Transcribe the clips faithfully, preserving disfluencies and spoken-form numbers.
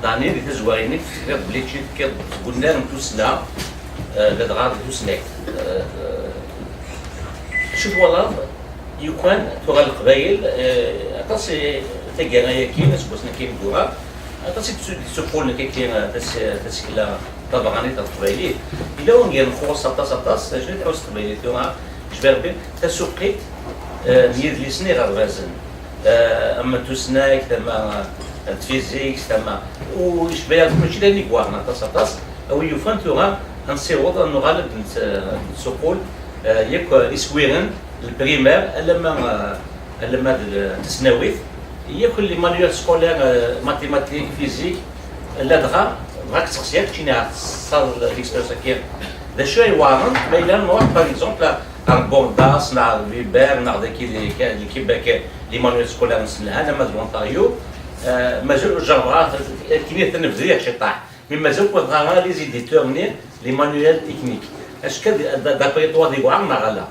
Ɛni di tazwara-inek tekriḍ belli kečči tekkiḍ deg unnar n tussna, eh, ladɣa di tusnakt? Eh, eh, acu twalaḍ yukan tura Leqbayel, eh, aṭas i taggara-agi, aseggasen-agi ineggura, aṭas i d-, d-yettuqqulen akka, eh, tas-, tasekla tabeṛṛanit ɣer teqbaylit. Yella wungal nxuṣṣ aṭas, aṭas, acu i tḥuss teqbaylit tura, jbiṛ bin, tasuqqilt, eh, n yidlisen iɣerbazen. Eh, ama n tusnakt, ama n tfizikt, ama, u yecba-yaɣ mačči d ayen i iweɛren aṭas, aṭas. A wi yufan tura ad nessiweḍ, ad nuɣal ad nett-, ad nettsuqul, eh, yakk iswiren, le primaire, alamma, eh, alamma d l-, tasnawit, yakk les manuels scolaires, eh, mathématiques, physique, ladɣa, bɣiɣ ad k-sseqsiɣ, keččini ad tessneḍ l'expérience-agi, d acu ay iweɛren, ma yella nruḥ, par exemple, ɣer Bordas, neɣ ɣer Weber, neɣ dagi di, di Québec, les manuels scolaires n Senelhan, ama d l'Ontario, eh, mazal ur jerrbeɣ ara akken ad ten-bdiɣ ciṭṭaḥ, mais mazal ur wwiḍeɣ ara les éditeurs-nni, les manuels techniques. Est-ce que d-, d-, d'après toi, d iweɛren neɣ ala?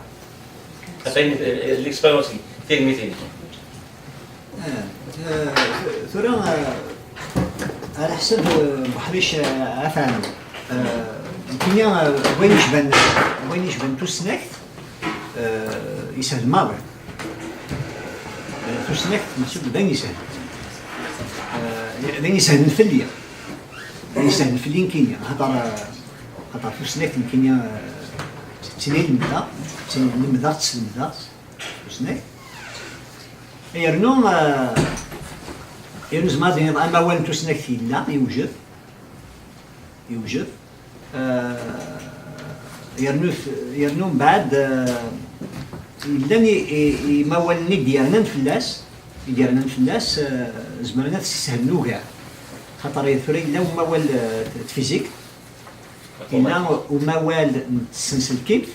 Ata, eh, l'expérience, tirmit-inek. Ah, eh, tura, eh, ɛla ḥsab, eh, Buḥric, eh, atan. Eh, nekkini, eh, wayen yecban, wayen yecban tusnakt, eh, yeshel maḍi. Eh, tusnakt, mačči d ayen yeshel. Eh, d ayen yeshlen fell-i. D ayen yeshlen fell-i nekkini. Axaṭer, eh, axaṭer tusnakt nekkini, eh, d tin i lemdeɣ, d tin lemdeɣ-tt, slemdeɣ-tt. Tusnakt. Yernu, eh, yernu zemreɣ ad iniɣ amawal n tusnakt yella, yewjed. Yewjed. Eh, yernu, yernu mbeɛd, eh, yellan i, i, imawalen i d-yernan fell-as, i d-yernan fell-as, eh, zemren ad t-ssehlen ugar. Xaṭer tura yella umawal, eh, n tfizikt, yella umawal n tsenselkimt,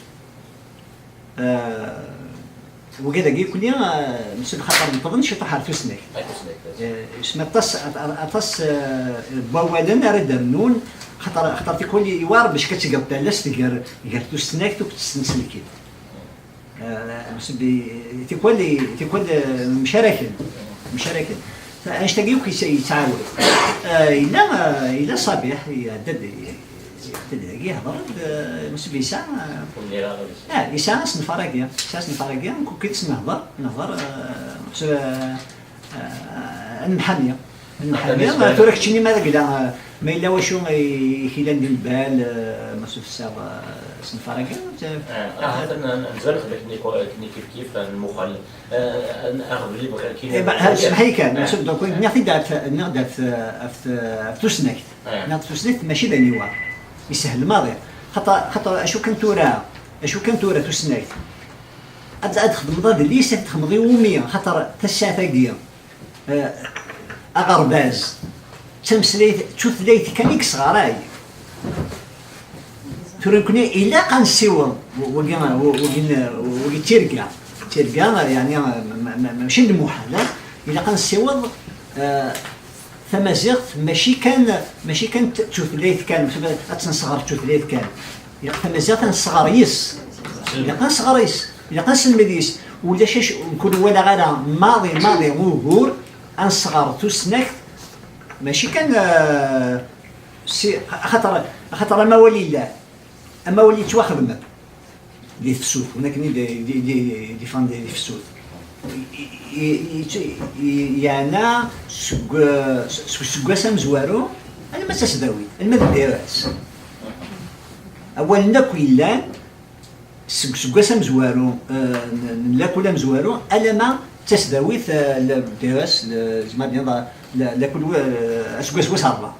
Eh, wigad-agi akk-nni, eh, msud xaṭer neṭḍen ciṭuḥ ar tusnakt. Ar tusnakt, yes. Eh, isem aṭas, aṭ-, aṭas, eh, n wawalen ara d-rnun, xaṭer, xaṭer tikwal yewɛer bac ad tgeḍ tallast gar, gar tusnakt akked tsenselkimt. Eh, msud i-, tikwal i-, tikwal, eh, mcaraken. Mcaraken. Anect-agi akk yetta-, yettɛawad. Eh, yella, eh, yella Ṣabiḥ, iɛedda-d, iɛedda-d dagi, yehḍer-d, eh, msud yesɛa, eh, Ur lliɣ ara di ah, yesɛa asenfar-agi, yesɛa asenfar-agi, nekkni s-, nehḍer, nehḍer, eh, s-, eh, eh, ad nemḥami. Ad nemḥami, tura keččini ma d agla, eh, ma yella wacu i k-ilan di lbal, eh, ma s-, tessaɣ, eh, asenfar-agi, eh, ah, ahat n-, n-, nzal xdek-nni ko-, kni kif kif, eh, nmuxal, eh, eh, aɣbel i bɣiɣ kini. Eh, ba-, ha, semḥ-iyi kan, eh, donc, nniɣ-t-id ɣef, nniɣ-d ɣef, ɣef, ɣef tusnakt. Eh. Nniɣ-d tusnakt mačči d aniwa. Yeshel maḍi. Xaṭer, xaṭer acu kan tura, acu kan tura tusnakt. Ad, ad txedmeḍ adlis, ad txedmeḍ i wumi, xaṭer tasaɛet-agi, eh, aɣerbaz, d tameslayt, d tutlayt kan i yesɣaray. Tura nekni ilaq ad nessiweḍ, w-, wagi, w-, wagi, wagi d tirga, tirga, yeɛni, ma, ma, ma, mačči d lmuḥal, eh? Ilaq ad nessiweḍ, eh, tamaziɣt mačči kan, mačči kan d tutlayt kan, ad tt-nesɣer d tutlayt kan. Ilaq tamaziɣt ad nesɣer yes. Ilaq ad nesɣer yes. Ilaq ad nselmed yes. Ulac acu, nekk ur walaɣ ara maḍi, maḍi ugur ad nesɣer tusnakt. Mačči kan, eh, si, axaṭer, axaṭer amawal yellan. Amawal yettwaxedmen di tefsut, win akken i d-, i d-, i d-, i d-ifan di, di tefsut. I, i, i, i, yeɛna seg, seg useggas amezwaru, alamma d tasdawit, alamma d D R S. Awalen akk yellan seg useggas amezwaru, eh, n, n lakul amezwaru, alamma d tasdawit, eh, l-, D R S, l-, zeɛma ad niniḍ, l-, lakul, eh, aseggas wis ṛebɛa.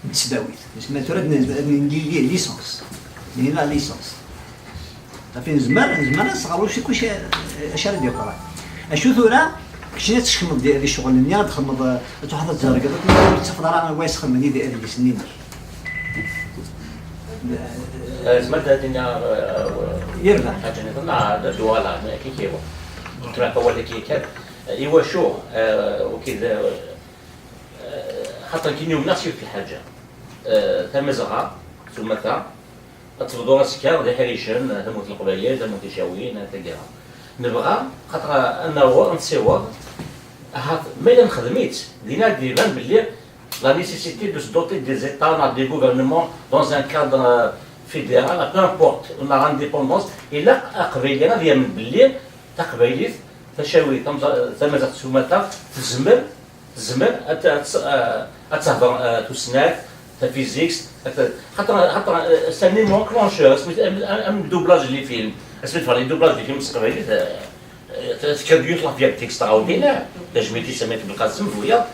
N tesdawit. Yesma tura ad n-, ad nini li-, licence. Nini la licence. Ɣef nezmer, nezmer ad nseɣer usi kuc acu ara d-yeḍran. Acu tura, keččini ad tsekneḍ di, di ccɣel-nni, ad txedmeḍ, eh, ad truḥeḍ ad tzergeḍ, ad ur tettafeḍ ara wa yesxedmen yid-, adlis-nni-inek. Eh, zemreɣ ad d-iniɣ, eh, yerbeḥ. Ḥaǧa nniḍen, neɣ ad d-uɣaleɣ, neɣ kif iwa. Tura awal-agi kan. Iwacu, eh, ukid, eh, Eh, xaṭer nekkini umneɣ s yiwet lḥaǧa. Eh, Tamazɣa, s umata, ad tebḍu azekka d iḥricen, eh, tamurt n Leqbayel, tamurt n Icawin, eh, taggara. Nebɣa, xaṭer ad naweḍ, ad nessiweḍ, ahat ma yella nexdem-itt, dinna ad d-iban belli La nécessité de se doter des États, des gouvernements dans un cadre euh, fédéral, peu importe, on a indépendance. Et là, aqbayli ad yamen belli taqbaylit, tacawit, tamaziɣt s umata, tezmer, tezmer ad, ad, ad tehder uh, tusnakt, tafizikt, xaṭer, xaṭer uh, c'est un élément enclencheur, am, am doublage les films, asmi tfeɣ les doublages des films s teqbaylit, uh, Tekker yiwet la fière texte ɣawdina, tajmilt i Sami Belqasem, bu yiḍ,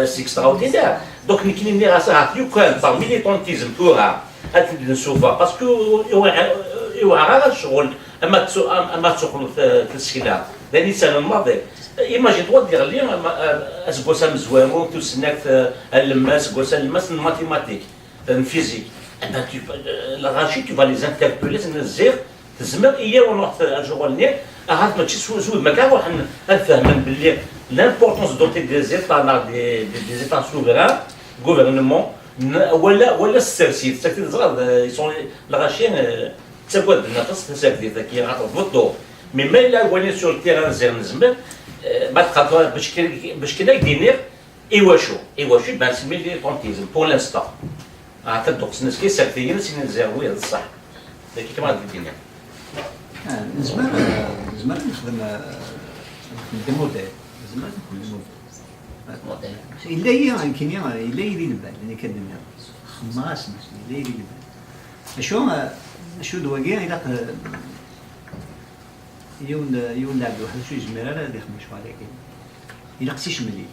seg ɣawdina. Donc, nekni nniɣ-as ahat yukan par militantisme tura, ad t-id-nsuffeɣ, parce que iwɛer ara ccɣel, ama ad tuqleḍ tasekla, d ayen isehlen maḍi. Imagine-toi ad d-yeɣli aseggas amezwaru, tusnakt, alemmas, aseggas alemmas n mathématiques, n physique. Eh ben, tu, Rachid, tu vas les interpeller, ziɣ tezmer i yiwen ruḥ ar ccɣel-nni, ahat mačči s wudem akka ruḥen ad fehmen belli l'importance de doter des États, des, des, des États souverains, gouvernement, wala, wala ssersit, ssersit ẓriɣ, ils sont, lɣaci, ttaggaden aṭas tasertit-agi, ɣer tbeṭṭu. Mais ma yella wani sur le terrain ziɣ nezmer, ma tqaḍ, bac kan ad k-d-iniɣ, Iwacu? Iwacu ben s militantisme pour l'instant? Ahat ad d-uqsen aski sertiyen sin ziɣ wi d ṣṣeḥ. Dagi kan ad d-iniɣ. Nezmer nezmer ad nexdem ad nexdem des modèles. Nezmer ad nexdem des modèles. Yella-yi nekkini, yella-yi di lbal, nekk ad d-iniɣ. Xemmeɣ-asen, yella-yi di lbal. Acu acu d wagi ilaq yiwen yiwen lɛebd weḥd-s ur yezmir ara ad ixdem lecɣal-agi. Ilaq-tt icemmel-it.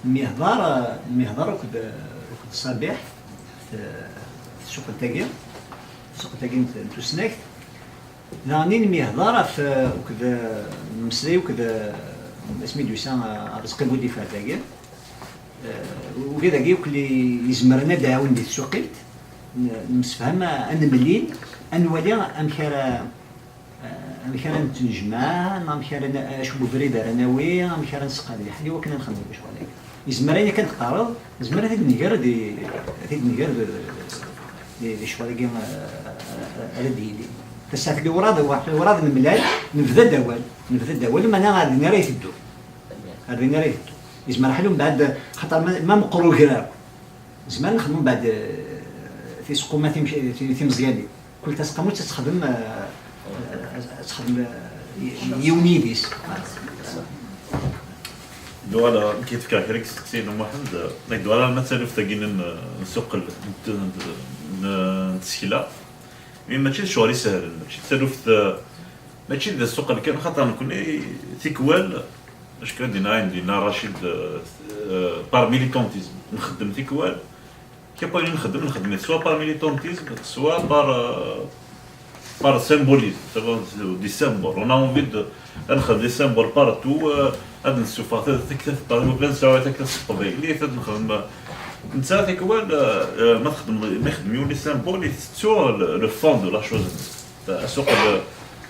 Myehḍar myehḍar akked akked Ṣabiḥ, tsuqelt-agi, tsuqelt-agi n tusnakt. Daɣen i nemyehḍar ɣef akked nemmeslay akked asmi d-yusa Arezqi Budifad-agi, ugad-agi akk yezemren ad d-iɛawen di tsuqilt. Nemsefham ad nemlil, ad nwali amek ara amek ara nettnejmaɛ, neɣ amek ara acu n ubrid ara nawi, amek ara nesqad liḥel i wakken ad nxemmem lecɣal-agi. Yezmer ayen akka d-teqqareḍ, nezmer ad t-id-nger di, ad t-id-nger di lecɣal-agi ara d-yili. Tasaɛet-agi urɛad, urɛad nemlal, nebda-d awal, nebda-d awal, meɛna ar din ara iteddu. Ar din ara iteddu. Yezmer ḥal umbeɛd, xaṭer ma meqqer ugraw, nezmer nexdem umbeɛd tiseqquma timeẓyanin. Kul taseqqamut ad texdem ad texdem yiwen yidis. Duɣal nekk yefka kra n isteqsiyen n Muḥend, nekk duɣal ma d taluft-agi n nsuqel n tsekla, mi mačči d ccɣel isehlen, mačči d taluft, mačči d ssuqel kan, xaṭer nekni tikwal, acu kan dina ayen dina Racid, par militantisme nxeddem tikwal. Kif ayen nxeddem, nxeddem-it soit par militantisme, soit par, euh, par symbolisme, c'est-à-dire des symboles. On a envie de, ad nxeddem des symboles partout, euh, ad nessufeɣ taktabt, par exemple, ad nesɛu taktabt s teqbaylit, ad nxeddem, netta tikwal, euh, ma txeddmeḍ, ma ixeddem yiwen les symboles, itettu le, le fond de la chose. Asuqel,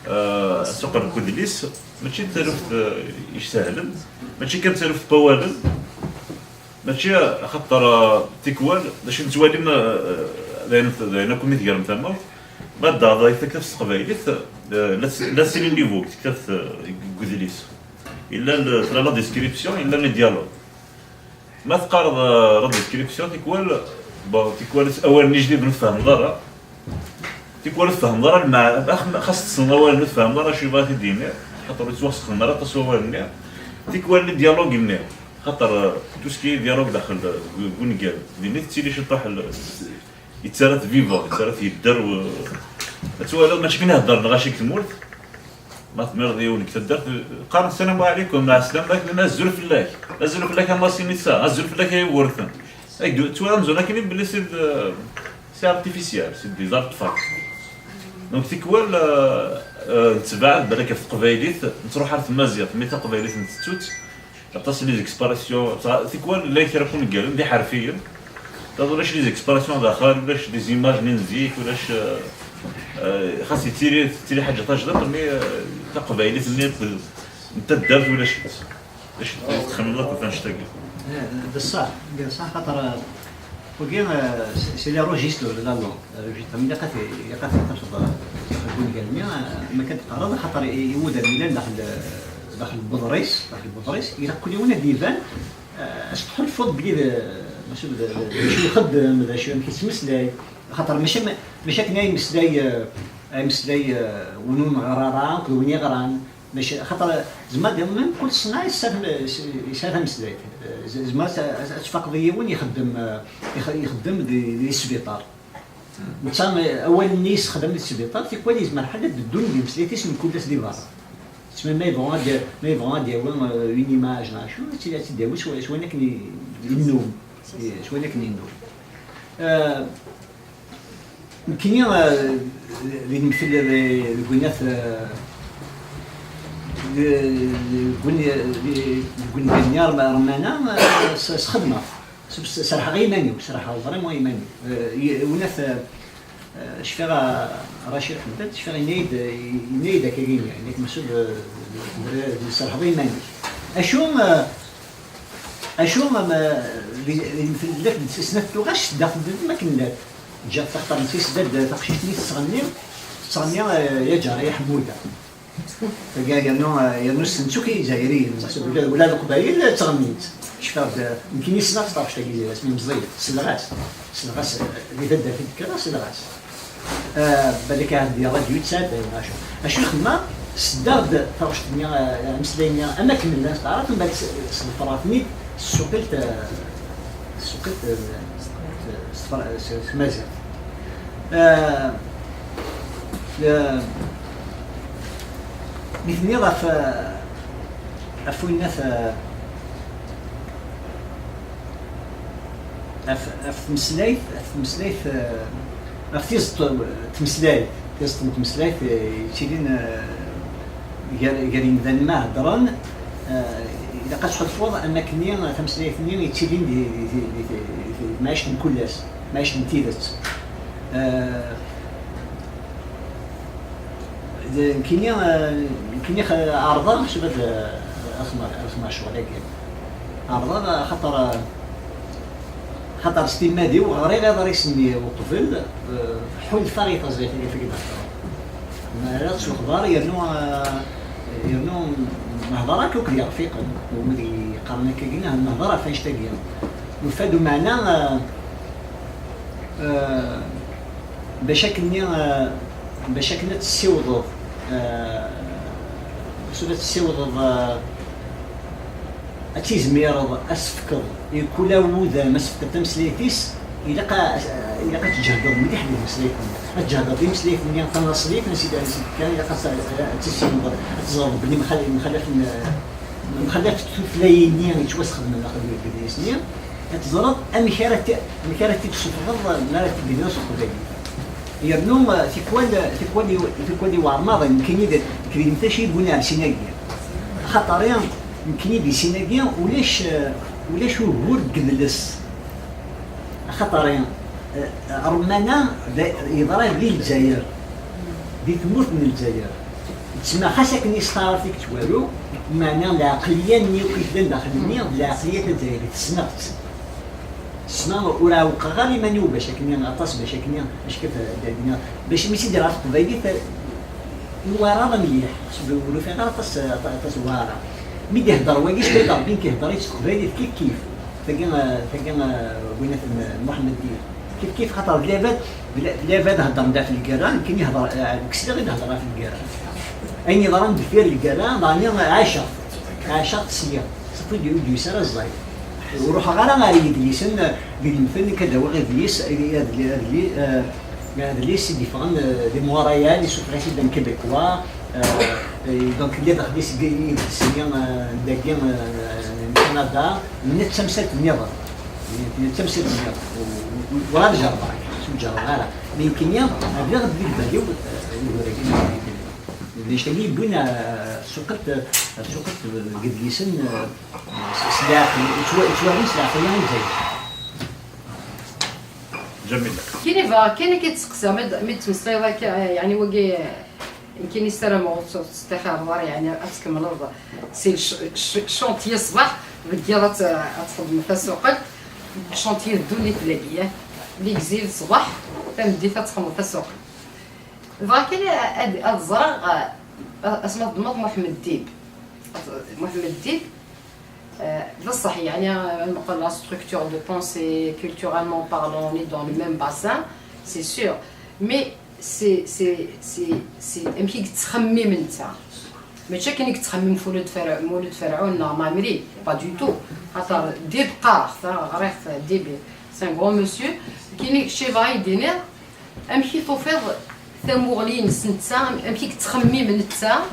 euh, asuqel n wedlis, mačči d taluft, euh, isehlen, mačči kan d taluft n wawalen, Mačči axaṭer tikwal d acu nettwali d ayen akk mi tgerrem tamawt, ma d-aɣeḍ taktabt s teqbaylit, la sili niveau deg tektabt deg udlis, yella tella la description, yella les dialogues. Ma teqqareḍ la description tikwal, bon, tikwal awalen ijdiden ur tfehmeḍ ara. Tikwal ur tfehmeḍ ara lmeɛna, xas tessneḍ awal-nni ur tfehmeḍ ara acu yebɣa ad t-id-yini, xaṭer ur yettwaxsexdem ara aṭas wawal-nni. Tikwal les dialogues-nni, xaṭer tout ce qui est dialogue daxel deg wungal, din i tettili ciṭṭaḥ, yettarra-t vivant, yettarra-t yedder, ad twaliḍ mačči kan ihedder lɣaci deg tmurt, ma tmireḍ yiwen deg taddart, qqaren ssalamu ɛlikum, mɛeslama, azul fell-ak, azul fell-ak a Masinissa, azul fell-ak a Yugurten. Ttwala amzun akken belli c'est artificiel, c'est des artefacts. Donc tikwal nettbeɛɛed balak ɣef teqbaylit, nettruḥ ar tmaziɣt, mi taqbaylit ntettu-tt, aṭas n les expressions, tikwal llan kra n wungalen d iḥerfiyen, ulac les expressions daxel, ulac des images-nni n zik, ulac, xas yettili, tettili ḥaǧa tajdiṭ, mais taqbaylit-nni n taddart ulac-itt. D acu txemmeḍ akk ɣef annect-agi? D ṣṣeḥ, d ṣṣeḥ, xaṭer wagi c'est le registre de la langue. Registre, ilaq ad ilaq ad tafeḍ deg wungal-nni, ma kan teqqareḍ, xaṭer iwudam yellan daxel daxel n uḍris, daxel n uḍris, ilaq kul yiwen ad d-iban, ad s-tḥulfuḍ belli d Mačči d d acu ixeddem, d acu amek yettmeslay. Axaṭer mačči, mačči akken ay meslay, eh, ay meslay, eh, win ur neɣri ara akked win yeɣran. Mačči, axaṭer zmer ad d-yawin, mkul ṣṣenɛa yesɛa tam-, yesɛa tameslayt. Eh, z-, zmer ad, ad, ad tfaqeḍ i yiwen ixeddem, eh, ix-, ixeddem di, di sbiṭar. Netta, eh, awal-nni yessexdam di sbiṭar, tikwal yezmer ḥal ad d-ddun di meslayt-is mkul ass di berra. Ttma ma yebɣa ad, ma yebɣa ad d-yawi, eh, une image neɣ acu, ad tt-, ad tt-id-yawi s wa-, s wayen akken i, yennum. S wayen akken yennum. Eh, nekkini, eh, di lemtel, eh, deg winat, eh, di, deg win-, di, deg wungal-nni Rem-, Remana, eh, s-, sxedmeɣ. S-, s-, serrḥeɣ i iman-iw, serrḥeɣ vraiment i iman-iw. Eh, i-, winat, eh, Eh, cfiɣ, eh, Racid Ḥemdan, cfiɣ yenna-yi-d, yenna-yi-d akka-gini, yenna-k Mesud, eh, d, d, d, serrḥeḍ iman-ik. Acu, eh, acu, em, eh, di, di, di, llant snat tuɣac, tedda tedda am akken llant. Ǧǧiɣ taxṭer n tis-, tedda-d taqcict-nni tettɣenni, tettɣenni, eh, ya ǧar, ya Ḥemmuda. Tagi yernu, yernu ssnen-tt akk Izzayriyen, ula, ula d Leqbayel ttɣennin-tt. Cfiɣ-d, nekkini ssneɣ-tt taɣect-agi, asmi meẓẓiyet, selleɣ-as. Selleɣ-as, di taddart i d-kkreɣ, selleɣ-as. Ah, balak ahat di rradyu i tt-sɛeddayen, acu. Acu i xedmeɣ? Seddaɣ-d taɣect-nni, ah, ameslay-nni, am akken llan s taɛrabt, mbeɛd s-, sḍefreɣ-ten-id s tsuqilt, ah, s tsuqilt, ah, s tfra-, s, s tmaziɣt. Ah, ah, Mi tenniḍ ɣef, ɣef winnat, ɣef, ɣef tmeslayt, ɣef tmeslayt, ɣef tiẓeṭ n tmeslayt, tiẓeṭ n tmeslayt, eh, yettilin, eh, gar, gar yimdanen ma heddren, eh, ilaq ad tḥulfuḍ am akkenni tameslayt-nni yettilin di, di, di, di, di, di tmaɛict n kul ass, tmaɛict n tidet. Eh, D-, nekkini, eh, nekkini xa-, ɛerḍeɣ, cbad, eh, ad xedmeɣ, ad xedmeɣ ccɣel-agi. Ɛerḍeɣ, eh, xaṭer, eh, xaṭer s timmad-iw ɣriɣ iḍrisen-nni uqbel, eh, ḥulfaɣ i taẓrigt-agi i d-heddreɣ. Mi ara tt-nexḍer, yernu, eh, yernu nehḍer akka akked yiɣfiqen, wid yeqqaren akka-agi, nehḍer ɣef annect-agi. Nufa-d umeɛna, eh, eh, bac akken, eh, bac akken ad tessiwḍeḍ, eh, bac ad tessiwḍeḍ, eh, ad tizmireḍ ad s-tefkeḍ i kul awudam, ad s-tefkeḍ tameslayt-is, ilaq a-, ilaq ad tǧehdeḍ mliḥ di tmeslayt-nni. Ad tǧehdeḍ di tmeslayt-nni tanaṣlit, ansi d, ansi d-tekka, ilaq ad tt-, ad tissineḍ, ad teẓreḍ belli mxal-, mxalaf n, mxalaf tutlayin-nni yettwasxedmen daxel n wedlis-nni, ad teẓreḍ amek ara t-, amek ara t-id-tessufɣeḍ mi ara t-id-tiniḍ s teqbaylit. Yernu, eh, tikwal, tikwal i, tikwal i waɛmaḍ, nekkini d, nekk d imtaci n win ɛersin-agi. Axaṭer, eh, nekkini di sin-agi, ulac, eh, ulac ugur deg yidles. Axaṭer, eh, eh, Ṛemmana d, yeḍra di Lezzayer, di tmurt n Lezzayer. Tsemma xas akken i s-taɣart i yettwaru, meɛna lɛeqliya-nni akk i yellan daxel-nni, d lɛeqliya tazzayrit, ssneɣ-tt. Ssneɣ, ur ɛewqeɣ ara iman-iw bac akken aṭas, bac akken, bac akken ad d-iniɣ, bac mi tt-id-ɣer teqbaylit, i waɛraḍ mliḥ, ur ufiɣ ara aṭas, aṭas n waɛraḍ. Mi d-ihedder wagi, s Dda Ṛebbi, nekk ihedder-itt s teqbaylit kif kif. Tagi, eh, tagi, eh, winat n Muḥemmed Dib. Kif kif, xaṭer d labad, d la-, d labad heddren-d ɣef lgerra, nekkini hder, eh, deg sliɣ i d-hder ɣef lgerra. Ayen yeḍran deffir lgerra, daɣen ɛaceɣ-t, ɛaceɣ-t sliɣ. Safi ur d-, ur d-yusi ara ẓẓay. Ur ruḥeɣ ara ɣer yidlisen, eh, d ilmten, nekk ad awiɣ idlis, eh, adli-, adli-, eh, adlis i d-yeffɣen, eh, di Montréal, isuffeɣ-it-id am Québécois, eh, eh, donc, lliɣ daxel-is deg yidles-nni, eh, dagi, eh, n Canada, netta d tamsalt nniḍen. Netta d tamsalt nniḍen. U-, u-, u-, werɛad jerbeɣ, ur jerbeɣ ara. Mi nekkini, rriɣ-d deg lbal-iw, eh, ugur-agi. D annect-agi yewwin, eh, tsuqilt, eh, tsuqilt deg yidlisen, eh, s, s leɛqel, yettwa-, yettwaɣli s leɛqel-a i Lezzayer. Ǧamila. Kini bɣa kan akka d-steqsaɣ, mi d-, mi d-tmeslayeḍ akka, eh, yeɛni wagi, eh, nekkini ssarameɣ ur tt-, ur tettixxireḍ ara, yeɛni ad tkemmleḍ si lc-, c-, chantier ṣṣbeḥ, deg yiḍ ad tt-, ad txedmeḍ tasuqelt, chantier ddunit dagi, eh, di Gzir ṣṣbeḥ, tameddit ad txedmeḍ tasuqelt. Bɣa kan ad, ad ẓreɣ, eh, asma tedmeḍ Muḥemmed Dib. Muḥemmed Dib, D ṣṣeḥ, yeɛni, meqqel la structure de pensée, culturellement parlant, on est dans le même bassin, c'est sûr. Mais c'est, c'est, c'est, c'est amek i yettxemmim netta. Mačči akken i yettxemmim Mulud Fer-, Mulud Ferɛun neɣ Mamri, pas du tout. Xaṭer Dib qqareɣ-t, ɣriɣ-t, Dib, c'est un grand monsieur. Kini Shiva i d-iniɣ, amek i tufiḍ tamuɣli-ines netta, amek i yettxemmim netta,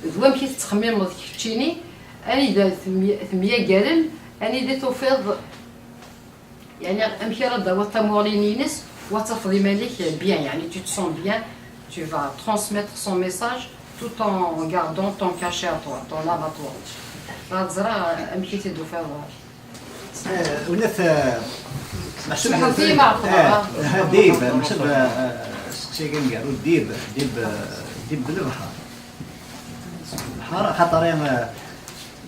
d wamek i tettxemmimeḍ keččini, anida temya-, temyagarem, anida tufiḍ, yeɛni, amek ara d-tawiḍ tamuɣli-ines, wa tafeḍ iman-ik bien, yeɛni, tu te sens bien, tu vas transmettre son message tout en gardant ton cachet à toi, ton âme à toi. Bɣiɣ ad ẓreɣ amek i t-id-tufiḍ. Eh, ula t-, eh, meḥsub Smeḥ-iyi, ma ɛeṭṭleɣ, eh, ah. Eh, Dib, meḥsub, eh, eh, seqsi-agi aneggaru, Dib, Dib, eh, Dib lebḥer. Lebḥer, axaṭer, eh,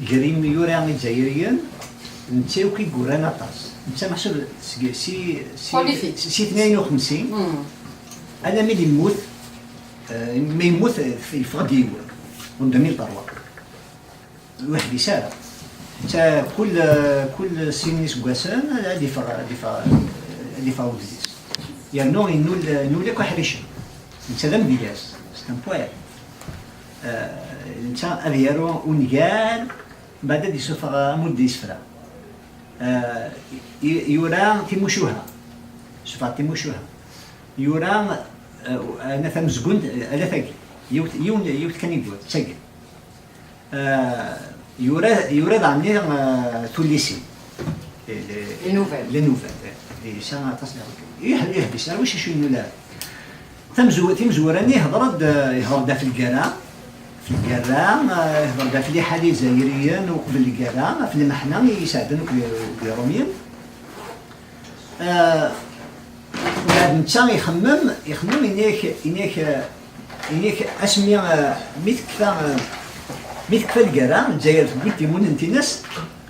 gar yimyura izzayriyen, netta akk i yuran aṭas. Netta meḥsub seg, si, si, Prolifique. Si tnayen u xemsin, mm, alammi d yemmut, eh, ma yemmut, eh, yeffeɣ-d yiwen, en deux mille trois. Ur yeḥbis ara. Netta kul, kul sin n yiseggasen ad iffeɣ, ad iffeɣ, ad iffeɣ udlis. Yernu innul, innul akk aḥricen. Netta d amedyaz, c'est un poète. Eh, netta ad yaru ungal, mbeɛd ad isuffeɣ amud n yisefra. Eh, i-, yura timucuha. Suffeɣ timucuha. Yura, eh, ana tamezgunt, eh, ala tagi. Yiwet, yiwen, yiwet kan i yura, d tagi. Eh, yura, yura daɣen, eh, tullisin. Les, les, les nouvelles. Les nouvelles, eh. Yesɛa aṭas n, ih-, yeḥbis, ar wacu, acu yennul ara. Tamezw-, timezwura-nni ihḍer-d, eh, ihḍer-d ɣef lgerra, ɣef lgerra, eh, ihḍer-d ɣef liḥala izzayriyen uqbel lgerra, ɣef lmeḥna i yesɛeddan akk, akk Iṛumyen. Eh, mbeɛd netta ixemmem, ixemmem, ini-ak, ini-ak, ini-ak, asmi, eh, mi tekfa, eh, mi tekfa lgerra, Lezzayer tewwi-d timunent-ines,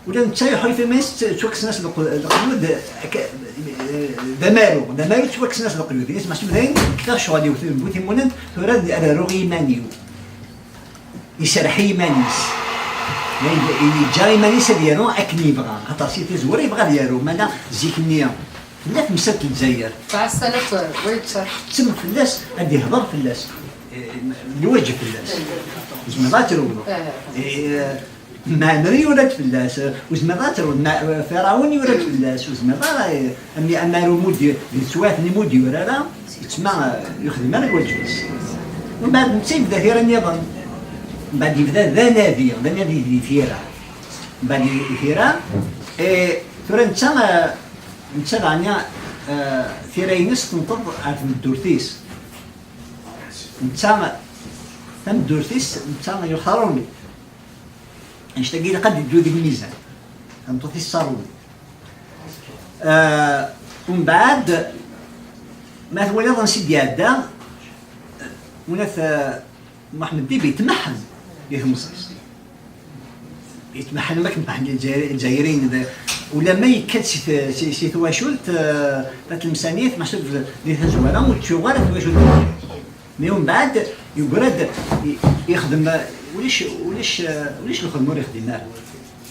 ula d netta iḥulfa iman-is tt-, ttwakksen-as leq-, leqyud, akka, eh, d amaru, d amaru ttwakksen-as leqyud. Ini-as, meḥsub dayen kfiɣ ccɣel-iw, tewwi timunent, tura ad aruɣ i yiman-iw. Iserreḥ i yiman-is. Yeǧǧa iman-is ad yaru akken yebɣa, xaṭer si tazwara yebɣa ad yaru, meɛna zik-nni tella temsalt n Lezzayer. Tɛassa la t-, wa yettar. Tḥettem fell-as, ad ihder fell-as. Eh, lwaǧeb fell-as. Ur tezmireḍ ad trewleḍ. Eh. Eh, Mamri yura-d fell-as, ur tezmireḍ ad trewleḍ. Ma-, Ferɛun yura-d fell-as, ur tezmireḍ ara, eh, am-, amaru Mudi, di teswiɛt-nni Mudi ur ara, yettma, eh, yexdem ara lwaǧeb-is. Mbeɛd netta yebda tira nniḍen. Mbeɛd yebda d anadi, d anadi di tira. Mbeɛd di tira, eh, tura netta, eh, netta daɣen, eh, tira-ines tenṭeḍ ɣer tmeddurt-is. Netta, tameddurt-is, netta yuɣ taṛumit. Annect-agi ilaq ad yeddu deg lmizan. Tameṭṭut-is d taṛumit. Eh, umbeɛd, ma twaliḍ ansi d-iɛedda, eh, Munat, eh, Muḥemmed Dib yetmeḥḥen di temẓi-s. Yetmeḥḥen am akken meḥḥen Lezzayer-, Lezzayer-iyen d, ulamma yekka-d si t-, si, si twacult, eh, At Lemsaniyat, meḥsub di tazwara ur d-tuɣ ara twacult. Mi umbeɛd yeggra-d i-, ixdem, eh, ulac, ulac, eh, ulac lxedma ur ixdim ara.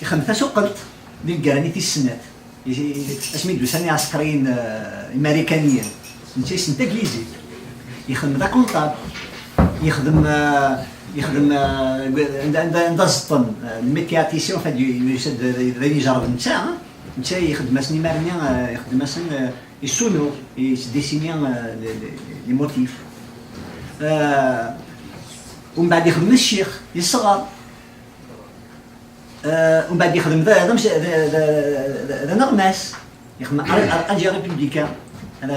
Ixdem tasuqelt di lgerra-nni tis snat. I-, i-, asmi d-usan iɛsekriyen, eh, imarikaniyen, netta yessen taglizit, yexdem d akuntab, yexdem, eh, yexdem, eh, anda, anda, anda zeṭṭen, eh, le métier artisan, en fait, yu-, yusa-d d, d ayen ijerreb netta, eh? Netta yexdem-asen imarni, eh, yexdem-asen, eh, yessunuɣ, yettdisini, eh, les, les, les motifs. Eh, umbeɛd yexdem ccix, yesɣer. Eh, umbeɛd yexdem d, d, d, d, d, d aneɣmas. Yexdem Al-, Al-, Alger Républicain. Ana,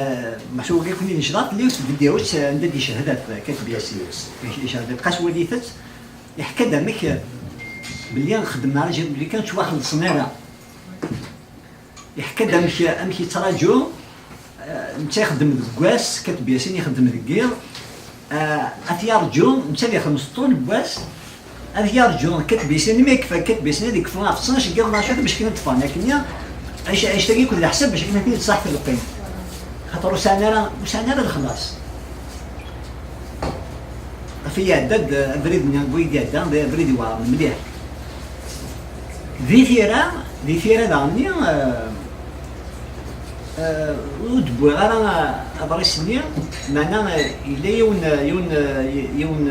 meḥsub wagi kun-, necḍeɣ fell-i s tvidyut, eh, anda d-icehhed ɣef Kateb Yasin. Icehhed ɣef, xas walit-tt, iḥka-d amek, eh, belli xeddmen Alger Républicain, ttwaxellṣen ara. Iḥka-d amek, amek yettraǧu, eh, netta ixeddem deg wass, Kateb Yasin ixeddem deg yiḍ. Eh, ad t-yarǧu, netta ad ixdem s ṭṭul n wass, ad t-yarǧu Kateb Yasin, imi yekfa Kateb Yasin ad yekfu ɣef ttnac n yiḍ neɣ cwiṭ bac akken ad d-ffɣen akkenni, anect-, anect-agi akked leḥsab bac akken ad ten-id-tṣaḥ telqim. Xaṭer ur sɛan ara, ur sɛan ara lexlaṣ. Ɣef i iɛedda-d abrid-nni, bu i d-iɛedda, d abrid iweɛren mliḥ. Di tira, di tira daɣen-nni, eh, eh, ur d-wwiɣ ara aḍris-nni, meɛna, eh, yella yiwen, yiwen, yiwen,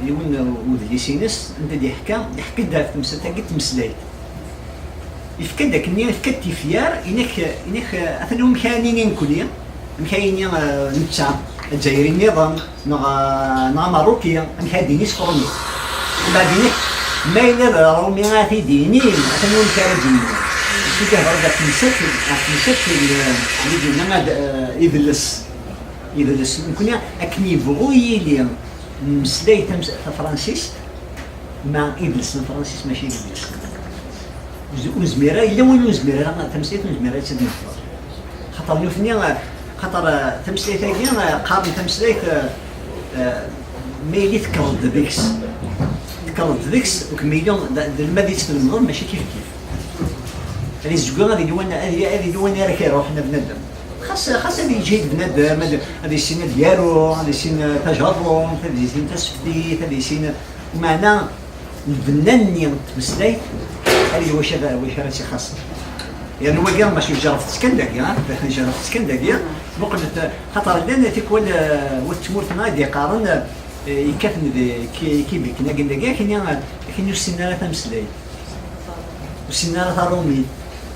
yiwen udlis-ines, anda d-yeḥka, yeḥka-d ɣef temsalt-agi n tmeslayt. Yefka-d akken, yefka-d tifyar, inek, inek, atan amek ara nini nekni, amek ara yini, eh, netta, Azzayri nniḍen, neɣ, eh, neɣ Ameṛṛuki, amek ara d-yini s tṛumit. Mbeɛd inek, ma yella d Aṛumi ara t-id-yinin, atan amek ara d-yini. Zik hḍeṛ ɣef temsalt, ɣef temsalt n, eh, n, eh, idles. Idles, nekni akken yebɣu yili mmeslay tams-, tafransist, ma idles n Fransis mačči d idles. Ur z-, ur nezmir ara, yella win ur nezmir ara, tameslayt ur nezmir ara ad tt-id-nehder. Xaṭer nutni, xaṭer, eh, tameslayt-agi, eh, qqaren tameslayt, eh, eh, ma yili tekkreḍ-d deg-s. Tekkreḍ-d deg-s, ur kem-yili d, d lmad i tt-tlemdeḍ, mačči kif kif. Ad izeggu, ad yili wan-, ad y-, ad yili wannar ara k-iruḥen a bnadem. Xas, xas ad yeǧhid bnadem, ad, ad yissin ad yaru, ad yissin, eh, tajerrumt, ad yissin taseftit, ad yissin, meɛna lbenna-nni n tmeslayt, ar i wacu ara, wacu ara tt-ixaṣṣen. Yernu wagi, mačči jerrfet-tt kan dagi, ha? Jerrfet-tt kan dagi. Muqlet, xaṭer llan tikwal, eh, wat tmurt-nneɣ i d-yeqqaren, eh, yekkaten di Ki-, Kibik, nagi dagi, akini, akini ur ssinen ara tameslayt. Ur ssinen ara taṛumit.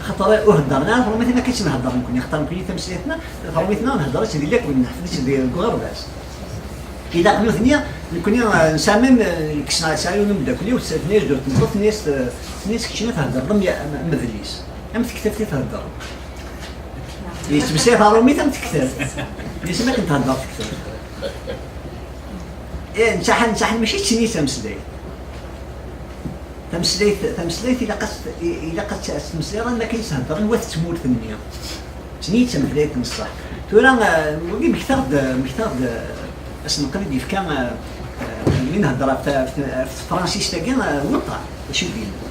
Xaṭer ur heddren ara taṛumit, akken akka i tt-nhedder nekni. Xaṭer nekni tameslayt-nneɣ, taṛumit-nneɣ nhedder-itt di lakul, nḥeffeḍ-itt di, deg uɣerbaz. Ilaq nutni, nekni, eh, nesɛa même, eh, kkseɣ, sɛiɣ yiwen umeddakel-iw, tenna-yas-d ur tmeṭṭut, tenna-yas, eh, tenna-yas keččini thedreḍ am, am, am adlis. Am tektabt i theddreḍ. Yettmeslay taṛumit am tektabt. Yesma akken thedder tektabt. Eh, netta ḥan, netta ḥan mačči d tin i d tameslayt. Tameslayt, tameslayt ilaq ad, ilaq ad tt-, ad tt-temmeslayeḍ am wakken i s-heddren wat tmurt-nni. D tin i d tameslayt n ṣṣeḥ. Tura, eh, wagi mmektaɣ-d, mmektaɣ-d, eh, asenqed i d-yefka, eh, eh, mi nhedder ɣef ta-, ɣef t-, ɣef tefransist-agi, eh, weṭṭar, acu d-yenna.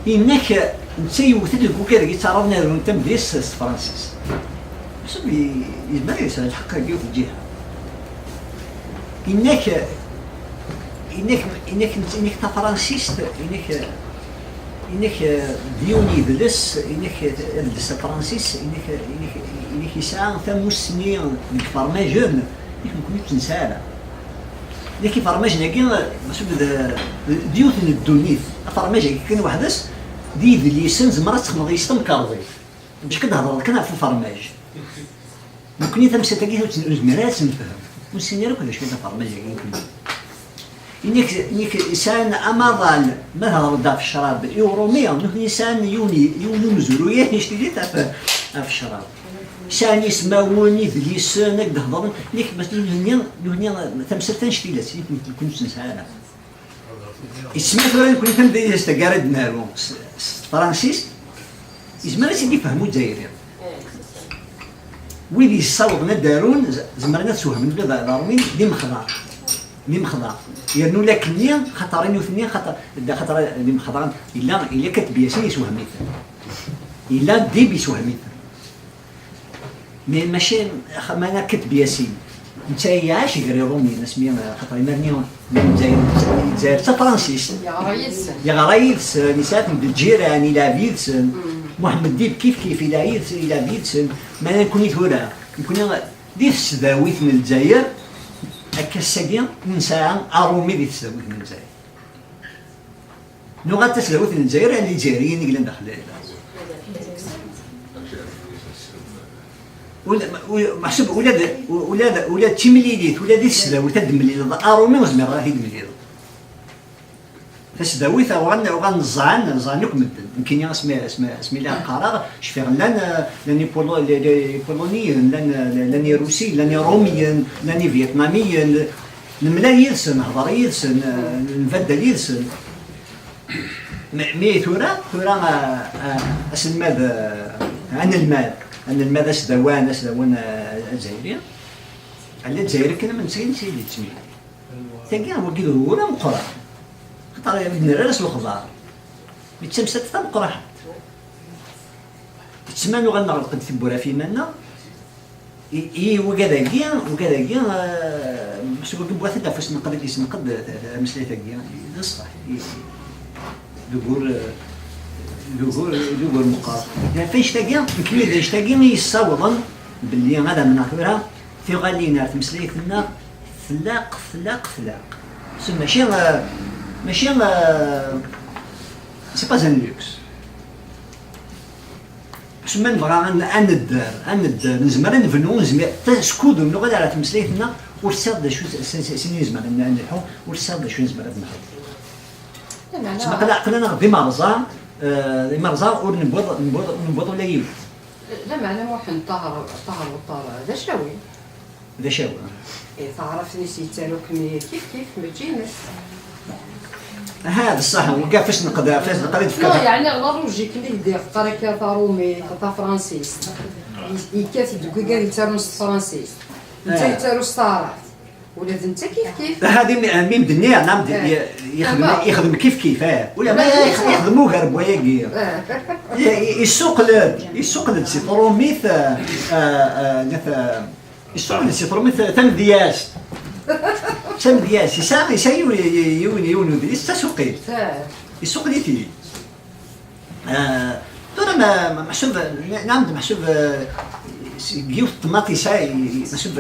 Yenna-k, eh, netta yewwet-d deg ugar i yettɛaraḍen ad arun tamedyazt s tefransist. Meḥsub i-, yezmer ad yesɛu lḥeqq deg yiwet n lǧiha. Inek, inek, inek, inek tafransist, inek, inek d yiwen yidles, inek adles afransis, inek, inek, inek yesɛa tamussni deg ifermajen, inek nekkni ur tt-nesɛi ara. Inek ifermajen-agi, meḥsub d, d yiwet n ddunit. Afermaj-agi kan weḥd-s, d yidlisen, zemreɣ ad texdmeḍ yis tamkarḍit. Bac ad d-hedreḍ kan ɣef ufermaj. Nekkni tamsalt-agi ur tt-, ur nezmir ara ad tt-nefhem. Ur nessin ara akk d acu i d afermaj-agi nekkni. Inek, inek sɛan amaḍal, ma thedreḍ-d ɣef ccrab i Uṛumi, nutni sɛan yiwen, yiwen umezruy, ictili ɣef, ɣef ccrab. Sɛan ismawen, idlisen, ad d-hedren, inek, bas nutni, nutni, tamsalt annect-ilat, inek nekkni ur tt-nesɛi ara. Yettsemma tura nekkni tamedyazt-agi ara d-naru s, s tefransist, yezmer ad tt-id-ifhem Uzzayri. Wid yessawḍen ad d-arun, z-, zemren ad swehmen ula d, d Aṛumiyen d imexḍar. D imexḍar. Yernu lakenni, xaṭer i nutni, xaṭer, xaṭer d imexḍar, yella, yella Kateb Yasin yessewhem-iten. Yella Dib yessewhem-iten. Mais mačči, meɛna Kateb Yasin, netta iɛac gar Iṛumiyen, asmi, xaṭer imir-nni, Lezzayer, Lezzayer d tafransist. Yeɣra yid-sen. Yeɣra yid-sen, yesɛa-ten d lǧiran, ilɛeb yid-sen. Mm. Muḥemmed Dib kif kif, ilɛeb yid-sen, ilɛeb yid-sen. Meɛna nekkni tura, nekkni di tesdawit n Lezzayer, akka ass-agi, ur nesɛi Aṛumi di tesdawit n Lezzayer. Nuɣal tasdawit n Lezzayer, ala Izzayriyen i yellan daxel. Ula, ula, meḥsub ula d, ula d, ula d timlilit, ula di tesdawit ad d-temlileḍ Aṛumi ur zmireɣ ad t-id-mlileɣ. Tasdawit uɣalen, uɣalen ẓẓɛen, ẓẓɛen akk medden. Nekkini asmi, asmi, asmi lliɣ qqareɣ, cfiɣ llan, eh, llan Ipolo-, les, les Ipuluniyen, llan, eh, llan Irusiyen, llan Iṛumiyen, llan Ivyetnamiyen, nemlal yid-sen, nehḍer yid-sen, eh, nbaddal yid-sen. Mi, mi tura, tura, ah, ah, aselmad, ah, anelmad, anelmad asdawan, asdawan, ah, azzayri, ala azzayri kan am netta i yettmil. Tagi, wagi d ugur ameqqran. Xaṭer ur d-nerra ara s lexbar. Mi d tamsalt tameqqraḥt. Yettman uɣal neɣleq-d tiwwura f iman-nneɣ. I, i wigad-agi, wigad-agi, eh, s wagi n watan afus n qbel yessenqed, eh, tameslayt-agi, d ṣṣeḥ. I, d ugur, d ugur, d ugur meqqar. Ɣef annect-agi, nekni d annect-agi i yessawḍen belli ad amneɣ tura tiɣalin ar tmeslayt-nneɣ tlaq, tlaq, tlaq. S-, mačči, eh, mačči, eh, c'est pas un luxe. S ma nebɣa ad n-, ad nedder, ad nedder, nezmer ad nebnu, nezmer, ta-, skud ur nuɣal ara tmeslayt-nneɣ, ur tessiḍ d acu s-, s-, s-, sin nezmer ad n-, ad nelḥu, ur tessiḍ d acu nezmer ad nelḥu. Lameɛna, sma aql-, aql-aneɣ d imerẓa, eh, d imerẓa ur newwiḍ, newwiḍ, ur newwiḍ ula yiwet. Lameɛna Muḥend Ṭaher, Ṭaher Weṭṭar, d acawi. D acawi. Eh, taɛrabt-nni s yettaru-kem kif kif, mačči ines. Aha, d ṣṣeḥ, wigga ɣef asen-neqda, ɣef asen-neqda i d-tefka. Non, yeɛni, la logique-nni i d-yeqqar akka tarumit, tafransist. Yekkat-d deg wigad yettarun s tefransist. Netta, ah, yettaru s taɛrabt. Ula d netta kif kif. Aha, di mi, mi m-d-nniɣ, nɛam, d-, eh, ye-, yexdem, ah, yexdem kif kif, eh. Ula ma, ma yex-, yexdem ugar n wayagi. Eh. Ye-, ye-, yessuqel-d, yessuqel-d si trumit, eh, eh, eh, nat-, eh, yessuqel-d si trumit, eh, tamedyazt. Tamedyazt, yesɛa, yesɛa yiwen, yiwen, yiwen udlis, d tasuqilt. Eh. Yessuqel-it-id. Eh, tura ma, ma, meḥsub, nɛam, meḥsub, eh, s-, yiwet n temnaḍt yesɛa, meḥsub,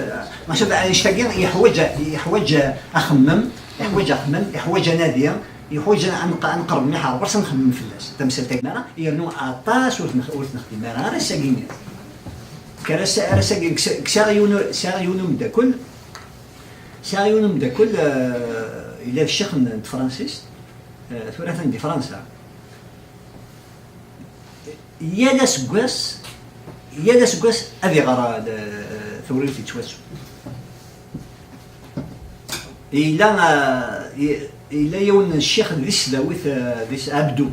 meḥsub annect-agi yeḥwaǧ, yeḥwaǧ axemmem, yeḥwaǧ axemmem, yeḥwaǧ anadi, yeḥwaǧ ad nq-, ad nqerreb mliḥ ar ɣur-s, ad nxemmem fell-as. Tamsalt-agi ara, yernu aṭas ur t-nex-, ur t-nexdim ara, ar ass-agi-nni. Kker ass-, ar ass-agi, ks-, ksiɣ yiwen, sɛiɣ yiwen umeddakel, sɛiɣ yiwen umeddakel, eh, yella d ccix n, n tefransist, eh, tura atan di Fransa. Yal aseggas, yal aseggas ad iɣer, eh, tawrirt yettwasu. Yella, eh, y-, yella yiwen n ccix di tesdawit, eh, di s-, Abdu.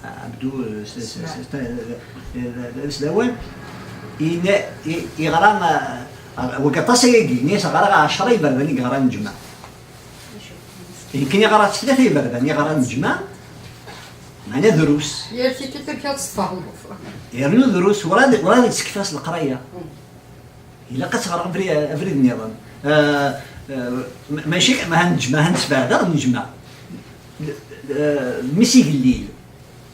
Abdu, eh, s-, s-, s-, s-, eh, d aslawan. Yenna, y-, yeɣra, eh, wagi aṭas ayagi, yenna-as ɣriɣ ɛecra iberdan i yeɣran lǧemɛa. Nekkini ɣriɣ-tt tlata iberdan i yeɣran lǧemɛa, meɛna drus. Yal tikkelt amek ad tfehmeḍ. Yernu drus, werɛad, werɛad i d-tekfa s leqraya. Mm. Ilaq ad teɣreḍ abri-, abrid nniḍen. Ah, ah, ma-, mačči, ma ha neǧma, ha nesbeɛdeɣ, neǧma. Ah, mmi-s igellil,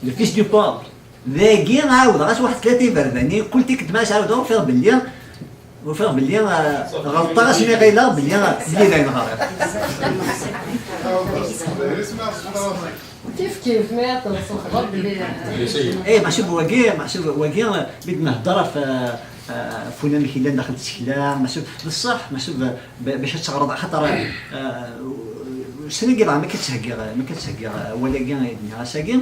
le fils du pauvre. Dagi, ɛawdeɣ-as waḥed tlata iberdan, kul tikkelt ma as-ɛawdeɣ, ufiɣ belli, ufiɣ belli, ah, ɣelṭeɣ, asmi ɣileɣ belli, ah, belli d ayen ɣriɣ. Kif kif, ma teɣseḍ belli. Eh, meḥsub wagi, meḥsub wagi, mi d-nehder ɣef, eh, ɣef unamek yellan daxel tsekla, meḥsub d ṣṣeḥ, meḥsub ba-, bac ad teɣreḍ, axaṭer, eh, ussan-agi dɣa ma k-id-ttheggiɣ, ma k-id-ttheggiɣ awal-agi i d-nniɣ ass-agi.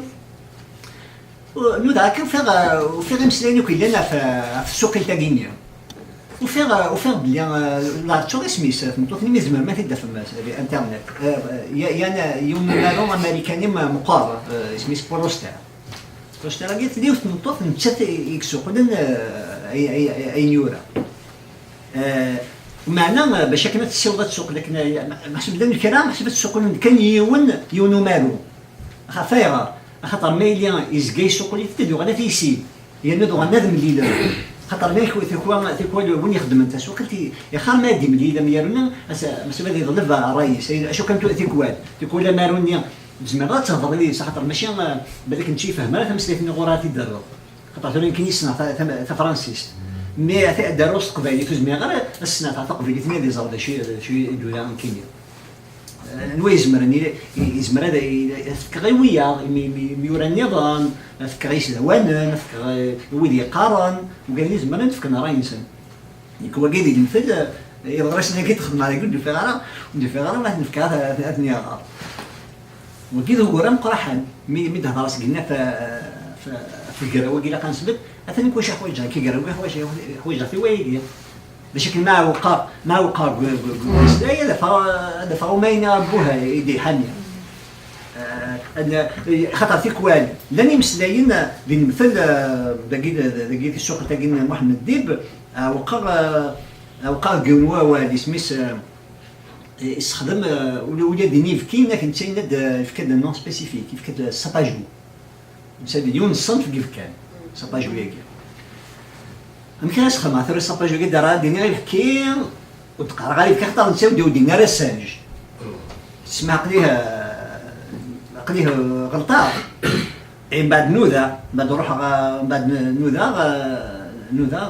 U-, nudaɣ akka, ufiɣ, eh, ufiɣ imeslayen akk yellan ɣef, ɣef tsuqilt-agi-nni. Ufiɣ, ufiɣ belli, eh, la ttuɣ isem-is, tmeṭṭut-nni mi tzemrem ad t-id-tafem, eh, di internet. Eh, ya-, yan, eh, yiwen n umaru amarikani me-, meqqar, eh, isem-is Paul Auster. Paul Auster-agi tella yiwet n tmeṭṭut nettat i, i yessuqlen, eh, ay-, ay-, ay-, ayen yura. Eh, meɛna, eh, bac akken ad tessiweḍ ad tsuqel akken ay-, ma-, meḥsub llan kra, meḥsub ad tsuqlen kan yiwen, yiwen umaru. Xef ayɣer? Axaṭer ma yili yezga yessuqel-it-id, yuɣal ad t-yissin. Yerna d uɣan ad mlilen. Xaṭer ma tikwal, tikwal win ixeddmen tasuqilt, i-, ixar ma ad imlil am yerna, as-, meḥsub ad iḍleb ṛṛay-is. Acu kan tu-, tikwal, tikwal amaru-nni, tzemreḍ ad tehḍeḍ yid-s, axaṭer mačči, eh, balak nečči yefhem ara tameslayt-nni ɣur ara t-id-terreḍ. Xaṭer tura nekkini ssneɣ ta-, ta-, tafransist. Mi ad d-aruɣ s teqbaylit, ur zmireɣ ara ad ssneɣ ta-, taqbaylit-nni ad iẓer d acu, d acu i d-ura nekkini. Eh, anwa izemren, i-, i-, izmer ad, i-, ad fkeɣ i wiyaḍ, imi, imi, imyura nniḍen, ad fkeɣ i yisdawanen, ad fkeɣ i, i wid yeqqaren, ugaden izemren ad fken ṛṛay-nsen. Nekk wagi di lemtel, eh, iḍrisen-agi d-xedmeɣ dagi ur d-ufiɣ ara, ur d-ufiɣ ara ma ad ten-fkeɣ ad, ad, ad ten-iɣer. Wagi d ugur ameqqraḥen, mi, mi d-hedreɣ seg-inna f, f, f ugraw-agi ilaq ad nesbedd, atan nekk wacu ḥwaǧeɣ, akka agraw-agi ḥwaǧeɣ, ḥwaǧeɣ-t i wayagi. Bac akken ma ɛewqeɣ, ma ɛewqeɣ deg, deg, deg umeslay, ad afeɣ, ad afeɣ uma yenna abbuh i d-iḥami. Eh, ad, xaṭer tikwal, llan imeslayen, eh, di lemtel, eh, dagi, dagi di tsuqilt-agi n Muḥemmed Dib, ɛewqeɣ, eh, ɛewqeɣ deg yiwen wawal, isem-is, eh, yessexdem, eh, ula, ula d inibki, akken d tayen ad, eh, yefka-d nom spécifique, yefka-d sapajou. Netta d yiwen n ṣṣenf i yefkan, sapajou-agi. Amek ara sxedmeɣ tura sapajou-agi? Dara ad d-iniɣ ibki, ur d-qqareɣ ara ibki, xaṭer netta ur d-, ur d-yenni ara singe. Tesma aql-i, eh, Aql-i ɣelṭeɣ. Mbeɛd nudaɣ, mbeɛd ruḥeɣ, mbeɛd nudaɣ, nudaɣ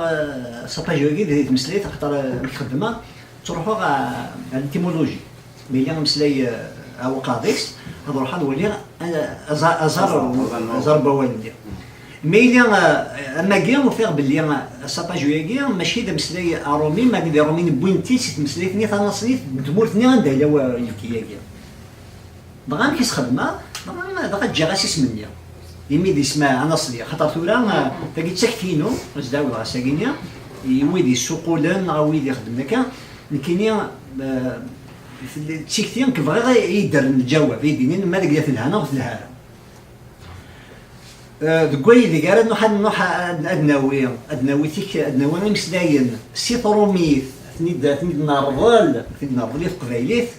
sapaju-agi di tmeslayt, axaṭer amek xeddmeɣ, ttruḥuɣ ɣer l'étymologie. Ma yella ameslay awqaḍ-is, ad ruḥeɣ ad waliɣ aẓar, aẓar n wawal-nni. Ma yella amagi, ufiɣ belli sapaju-agi mačči d ameslay aṛumi, ma d Iṛumiyen wwin-t-id si tmeslayt-nni tanaṣlit n tmurt-nni anda yella wayefki-agi. Dɣa amek i s-xedmeɣ? Dɣa, dɣa ǧǧiɣ-as isem-nni, imi d isem anaṣli. Axaṭer tura, tagi d takti-inu, ad s-d-ɛawdeɣ ass-agi-nni, i wid yessuqulen neɣ wid ixeddmen akka, nekkini, eh, d tikti nekk bɣiɣ i, i d-rren lǧawab, i d-inin ma deg la telha neɣ ur telha ara. Eh, deg waydeg ara nruḥ ad nruḥ ad, ad nawi, ad nawi tik-, ad nawi imeslayen si tṛumit, ad ten-id, ad ten-id-nerḍel, ad ten-id-nerḍel i teqbaylit.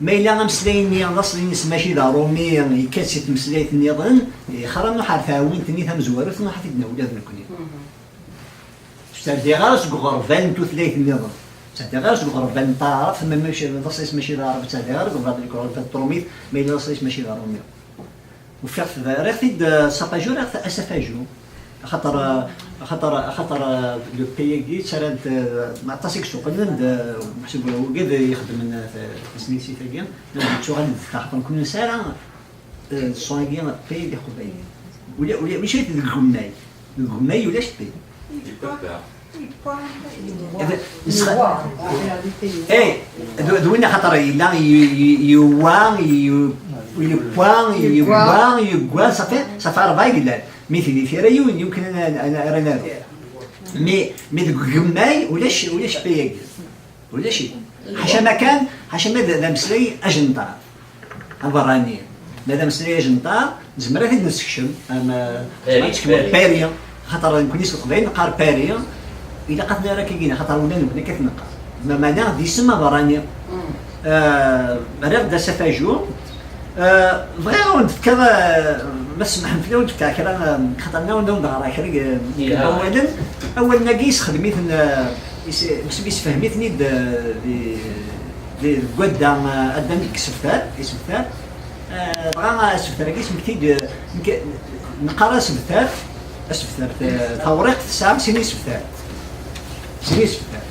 Ma yella ameslay-nni d aṣli-ines mačči d aṛumi, yekka-d si tmeslayt nniḍen, ixer ad nruḥ ar tɛwint-nni tamezwarut, nruḥ ad t-id-nawi ula d nekkni. Ur ttɛeddiɣ ara seg uɣerbal n tutlayt nniḍen. Ur ttɛeddiɣ ara seg uɣerbal n taɛrabt, ma mačči d aṣli-s mačči d aɛrabi, ur ttɛeddiɣ ara deg uɣerbal, deg uɣerbal n tṛumit, ma yella d aṣli-s mačči d aṛumi. Ufiɣ-t, rriɣ-t-id, eh, sapaju, rriɣ-t asafaju. Axaṭer, eh, axaṭer, axaṭer, eh, le P agi ttarran-t, eh, aṭas i yessuqlen-d, eh, meḥsub wigad ixeddmen, eh, tasnilsit-agi, ad yettuɣal d ta, axaṭer nekkni nesɛa ara, eh, ṣṣun-agi P d iqbayliyen. Ula, ula, ulac-it deg ugemmay. Deg ugemmay ulac P. Yewwa. Yewwa. Yewwa. Nesɣa-, eh, d, d win axaṭer yella y-, y-, yewwa, y-, yewwa, yewwa, yewwa, safi, safi rebɛa i yellan. Mi tili tira yiwen, yumkin ad, ad, ad, ara naru. Mi, mi deg ugemmay, ulac, ulac P agi. Ulac-it. Ḥaca ma kan, ḥaca ma d, d ameslay ajenṭar. Aberrani. Ma d ameslay ajenṭar, nezmer ad t-id-nessekcem, am, eh, Pari, ad tsekcem Pari. Pari, xaṭer nekkni s Leqbayel neqqar Pari, ilaq ad t-nerr akkagi, xaṭer ula d nekkni akka t-neqqar. Meɛna d isem aberrani. Mm. Eh, rriɣ-d asafaju. Eh, bɣiɣ ad wen-d-fkeɣ, eh, ma tsemḥem fell-i, ad wen-d-fkeɣ kra, eh, xaṭer nniɣ-awen-d ad wen-d-ɣreɣ kra, eh, n wawalen. Awalen-agi yessexdem-iten, eh, Is-, is-, yessefhem-iten-id, eh, di, di, deg wadda, eh, adda nekk isebtar, isebtar. Eh, dɣa asebtar-agi ismekti-d, eh, nekk, neqqar asebtar, asebtar, ta-, tawriqt tesɛa sin isebtar. Sin isebtar.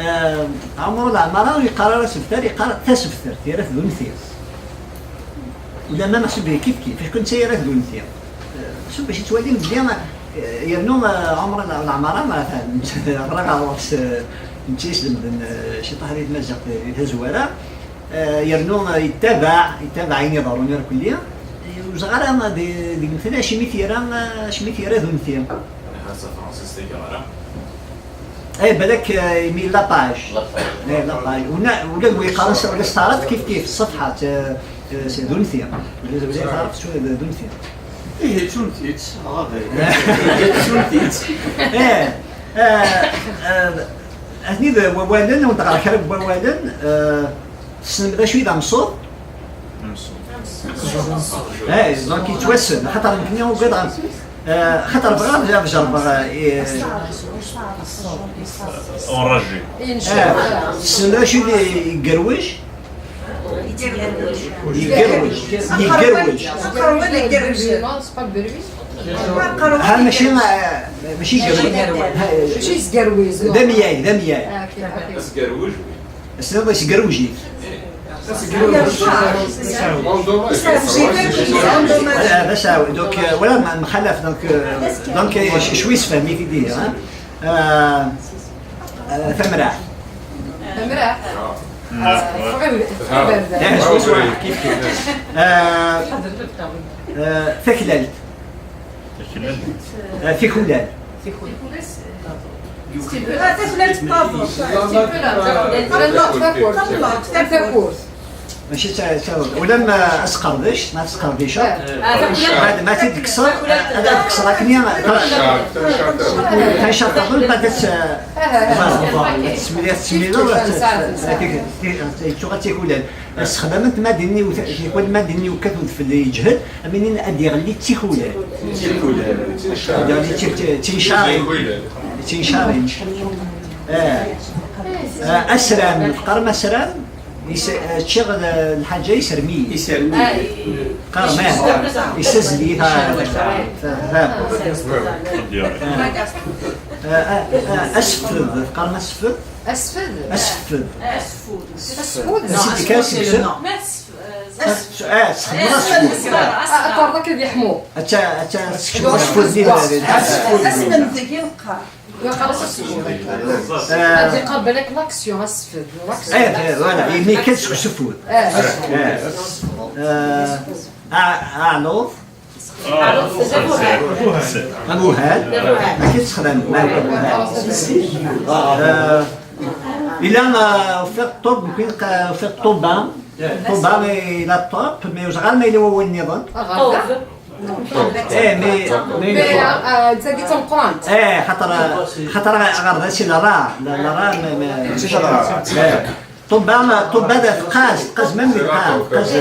Eh, Ɛmer Leɛmara ur yeqqar ara asebtar, yeqqar tasebtert, yerra-t d unti. Ulamma meḥsub kif kif, ḥku netta yerra-t d unti. Eh, meḥsub bac yettwali mebli, eh, yernu, eh, Ɛmer Leɛmara, ma atan, ɣer ɣur-s, eh, netta yeslemden, eh, ciṭuḥ di tmaziɣt di tazwara, eh, yernu, eh, yettabaɛ, yettabaɛ ayen iḍerrun irkelli, eh, ur ẓriɣ ara di, deg lemtel acimi t-yerra, eh, acimi t-yerra d unti. Aha, s tefransist i yeɣra. Eh, balak, eh, imi la page. La page. Eh, la page. Ula, ula deg yeqqaren s, ula s taɛrabt kif kif, ṣṣefḥa, eh, eh, d unti. Ula, ula taɛrabt d, d unti. Ihi, d tunti-tt, ɣabe. D tunti-tt. Eh, eh, eh, atni d wawalen, ad wen-d-ɣreɣ kra n wawalen, eh, tessnem d acu i d amṣuḍ? Eh, donc yettwassen, axaṭer nekkni ugadeɣ, eh, axaṭer bɣiɣ ad, ad jerbeɣ, eh, Enragé. Eh, tessnem d acu i d igerwej? Igerwej. Igerwej. Aqerwal igerrjen. Ha, mačči, eh, mačči igerwej. Mačči yesgerwiz. D amyag, d amyag. Ah, ok, ok. Asgerwej, oui. Tessneḍ isgerwej-it? Ah, d asawi. Donc, euh, voilà, ma, mxalaf, donc, euh, donc, euh, ch-, cwi sefhem-it-id ihi, hein. Euh, euh, tamraḥt. Tamraḥt. Ah, teffeɣ i, teffeɣ i berdan. Eh, cwi sefhem, kif, kif. Euh, euh, taklalt. Taklalt. Euh, tikulal. Tikulal. Ah, taklalt n taḍuft. Tikulal. Taḍuft, taḍuft. Mačči d ta-, taḍuft. Ulamma asqerdic, ma tesqerdiceḍ. Ah, taklalt. Bad ma t-id-tekkseḍ, ad t-tekkseḍ akken. Tancart, tancart. Tancart taḍuft, bad ad tt-, ad tesmil-, ad tesmileḍ, ad tt-, ad tt-, ad tt-, ad tt-, ad tt-, Ssexdament madin-nni, tikwal madin-nni yekkat udfel yeǧhed, am inin ad d-iɣelli d tikulal. Tikulal. Ad d-iɣelli d ti-, ti-, d tincarin. D tincarin. Eh. Eh, asram, teqqarem asram? Is-, eh, ččiɣ l-, lḥaǧa isermi-yi. Isermi. Ah, i-, qqaren, ah, isezdi. Isezdi, ta-, ta-, ta-, eh, eh, eh, asfed, qqaren asfed? Asfed? Asfed. Asfud. Asfud. Asfud. Asfud. Ah, tesxedmeḍ asfud. Ah, aqerḍ-ak ad yeḥmu. Atta, atta, tessekcmeḍ asfud di, di, di. Asfud. Asfud. Yeqqar-as asfud. Eh. Ad iqabel akk l'action, asfed, l'action. Eh, eh, voilà, yemma kan seg useffud. Eh. Eh. Eh, a-, aɛluf. Abuhal. Abuhal. Akken tessexdam, ma huwa abuhal. Eh, ila, eh, ufiɣ ṭṭub, mumkin qa-, ufiɣ ṭṭuba. Ṭṭuba, mais ila ṭṭub, mais ur ẓriɣ ara ma yella wawal nniḍen. Aɣerda. Eh, mais, mais, mais, euh, euh, d tagi d tameqqrant. Eh, xaṭer, xaṭer aɣerda si la ra, la, la ra, mais, mais, eh, Ṭubba, ṭubba d tqaz, tqaz même d tqaz, tqaz, eh,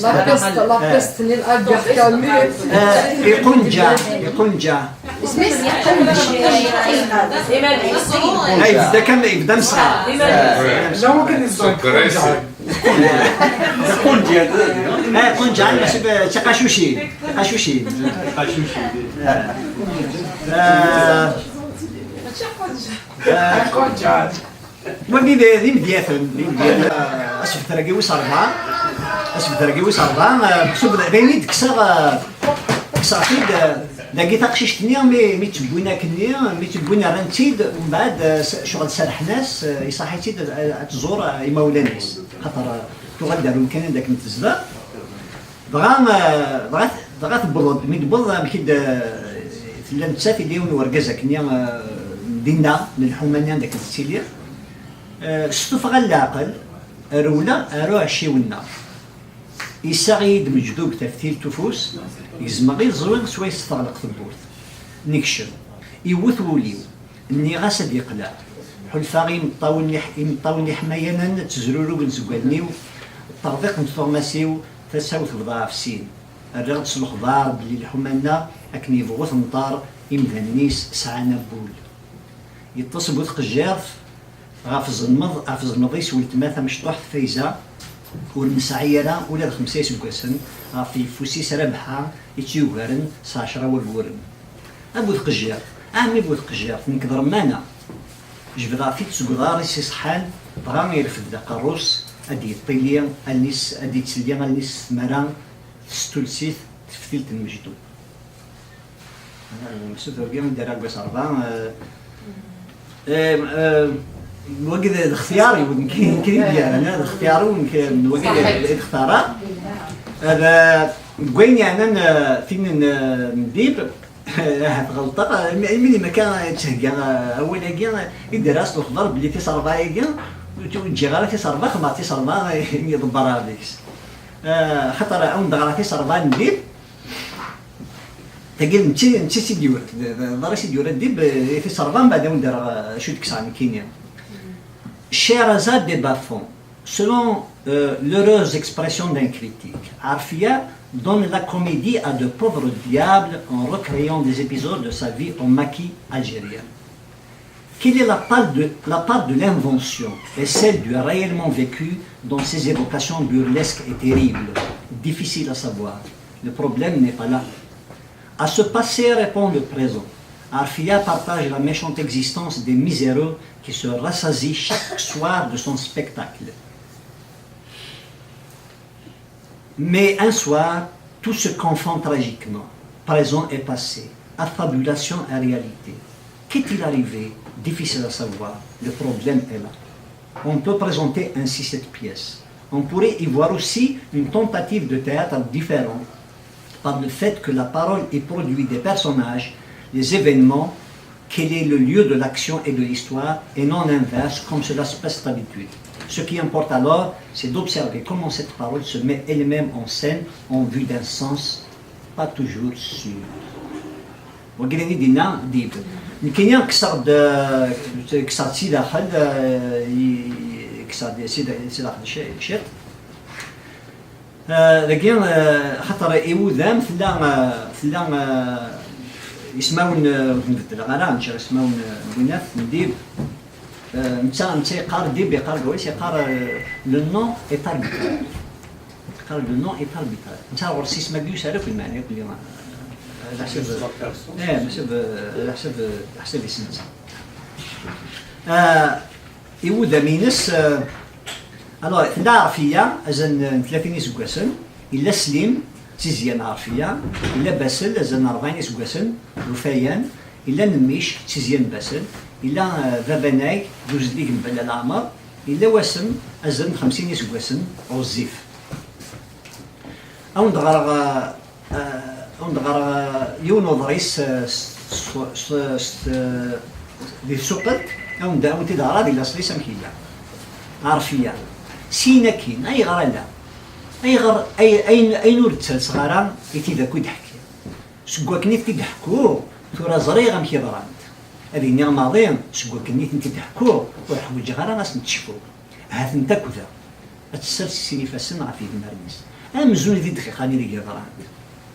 la peste, la peste, ni Albert Camus. Eh, iqunǧa, iqunǧa. Isem-is? Ay, yebda kan, yebda mesra. Iqunǧa. Eh, qunǧa, mačči d tiqacucin. Tiqacucin. Tiqacucin. Eh, eh, wagi d, d imedyaten, d imedyaten. Eh, asebter-agi wis ṛebɛa, asebter-agi wis ṛebɛa, eh, meḥsub d, d ayen i d-kkseɣ, eh, kkseɣ-t-id, eh, dagi taqcict-nni, mi, mi tt-wwin akkenni, mi tt-wwin rran-tt-id, mbeɛd, eh, s-, ccɣel serrḥen-as, eh, iṣaḥ-itt-id ad, ad tẓur, eh, imawlan-is. Xaṭer, eh, tuɣal-d ar umkan anda akken tezdeɣ. Dɣa, eh, dɣa, dɣa tewweḍ-d, mi d-tewweḍ, amek i d, eh, tella nettat, yella yiwen n urgaz akkenni, eh, dinna, n lḥuma-nni anda akken tettili. Eh, s tuffɣa n leɛqel, rewleɣ ar uɛecciw-nneɣ. Isaɣ-iyi-d Meǧdub taftilt ufus, gezmeɣ iẓwi swayes teɣleq tewwurt. Nekcem. Iwwet wul-iw. Nniɣ-as ad iqleɛ. Ḥulfaɣ i imeṭṭawen n iḥ-, imeṭṭawen iḥmayanen ttezrurugen seg wallen-iw, ṭṭerḍiqent tuɣmas-iw, tasa-w tebḍa ɣef sin. Rriɣ-d s lexbar belli lḥuma-nneɣ akken yebɣu tenṭer, imdanen-is sɛan abul. Yeṭṭes bu tqejjirt ɣef ẓelmeḍ, ɣef ẓelmeḍ-is weltma tamecṭuḥt Fayza, ur nesɛi ara ula d xemsa iseggasen, ɣef yeffus-is Rabeḥa i tt-yugaren s ɛecra wagguren. A bu tqejjirt, a ɛemmi bu tqejjirt, nekk d Ṛemmana. Jebdeɣ-t-id seg uḍar-is iṣeḥḥan, dɣa irfed-d aqerru-s, ad d-yeṭṭili allen-is, ad d-yettselli allen-is s tmara, s tulsit, teftilt n Mejdub. Msut urgi i d-rreɣ deg wass ṛebɛa, eh, eh, eh, wagi d, d lextyar-iw, d nekk, nekk i d-yerran, eh, d lextyar-iw, nekk, eh, wagi d, d, d xtareɣ. Ad, eh, deg wayen yeɛnan, eh, tin n, eh, n Dib, ahat ɣelṭeɣ, eh, imi, imi d makka tthegga, eh, awal-agi, eh, i d-rriɣ s lexbar belli tis ṛebɛa-agi, ur tt-, ur ǧǧiɣ ara tis ṛebɛa, xedmeɣ tis ṛebɛa, eh, imi ḍebbreɣ deg-s. Eh, xaṭer awen-d-ɣreɣ tis ṛebɛa n Dib, Tagi d netta, netta i tt-id-yura, d, d, d Ṛṛis i d-yura Dib, eh, i tis ṛebɛa, mbeɛd ad wen-d-rreɣ, eh, acu d-kkseɣ nekkini. Sherazade de Bafon, selon, euh, l'heureuse expression d'un critique, Arfia donne la comédie à de pauvres diables en recréant des épisodes de sa vie en maquis algérien. Quelle est la part de, la part de l'invention et celle du réellement vécu dans ces évocations burlesques et terribles ? Difficile à savoir. Le problème n'est pas là. À ce passé répond le présent. Arfia partage la méchante existence des miséreux qui se rassasient chaque soir de son spectacle. Mais un soir, tout se confond tragiquement. Présent et passé, affabulation et réalité. Qu'est-il arrivé ? Difficile à savoir. Le problème est là. On peut présenter ainsi cette pièce. On pourrait y voir aussi une tentative de théâtre différente par le fait que la parole y produit des personnages, les événements, quel est le lieu de l'action et de l'histoire, et non l'inverse, comme cela se passe d'habitude. Ce qui importe alors, c'est d'observer comment cette parole se met elle-même en scène en vue d'un sens pas toujours sûr. Wagi d ayen i d-yenna Dib. Nekkini kkseɣ-d, eh, kkseɣ-d si daxel, eh, i-, kkseɣ-d si da-, si daxel ci-, ciṭ. Eh, dagi, eh, xaṭer iwudam tella, eh, tella, eh, ismawen, eh, ur ten-beddleɣ ara, nečča ismawen, eh, n winat, n Dib. Euh, netta netta yeqqar, Dib yeqqar deg wayes, yeqqar, euh, le nom est arbitraire. Yeqqar le nom est arbitraire. Netta ɣur-s isem-agi yusa-d akk lmeɛna akk, leḥsab, eh, leḥsab, leḥsab, leḥsab-is netta. Euh, i wudam-ines, euh, alors, tella Ɛerfiya, azal n tlatin iseggasen, yella Slim, d tizya n Ɛerfiya, yella Basel, azal n rebɛin iseggasen, d Ufayan, yella Nemmic, d tizya n Basel, yella, euh, Babanag, d uzeddig n Bella Leɛmer, yella Wasem, azal n xemsin iseggasen, ɣezzif. Awen-d-ɣreɣ, euh, euh, awen-d-ɣreɣ, euh, yiwen uḍris, euh, s, s, s, s, di tsuqelt, awen-d, awen-t-id-ɣreɣ di laṣel-is amek yella. Ɛerfiya. Sin akkin, ayɣer ala? Ayɣer, ay, ayen, ayen ur d-ttalseɣ ara i tidak ur d-ḥkiɣ? Seg wakken i t-id-ḥkuɣ, tura ẓriɣ amek i ḍrant. Ad iniɣ maḍi, seg wakken i tent-id-ḥkuɣ, ur ḥwiǧeɣ ara ad sent-cfuɣ. Ha-tent akk da. Ad tessers sin ifassen ɣef yedmaren-is. Amzun di ddqiqa-nni deg yeḍran.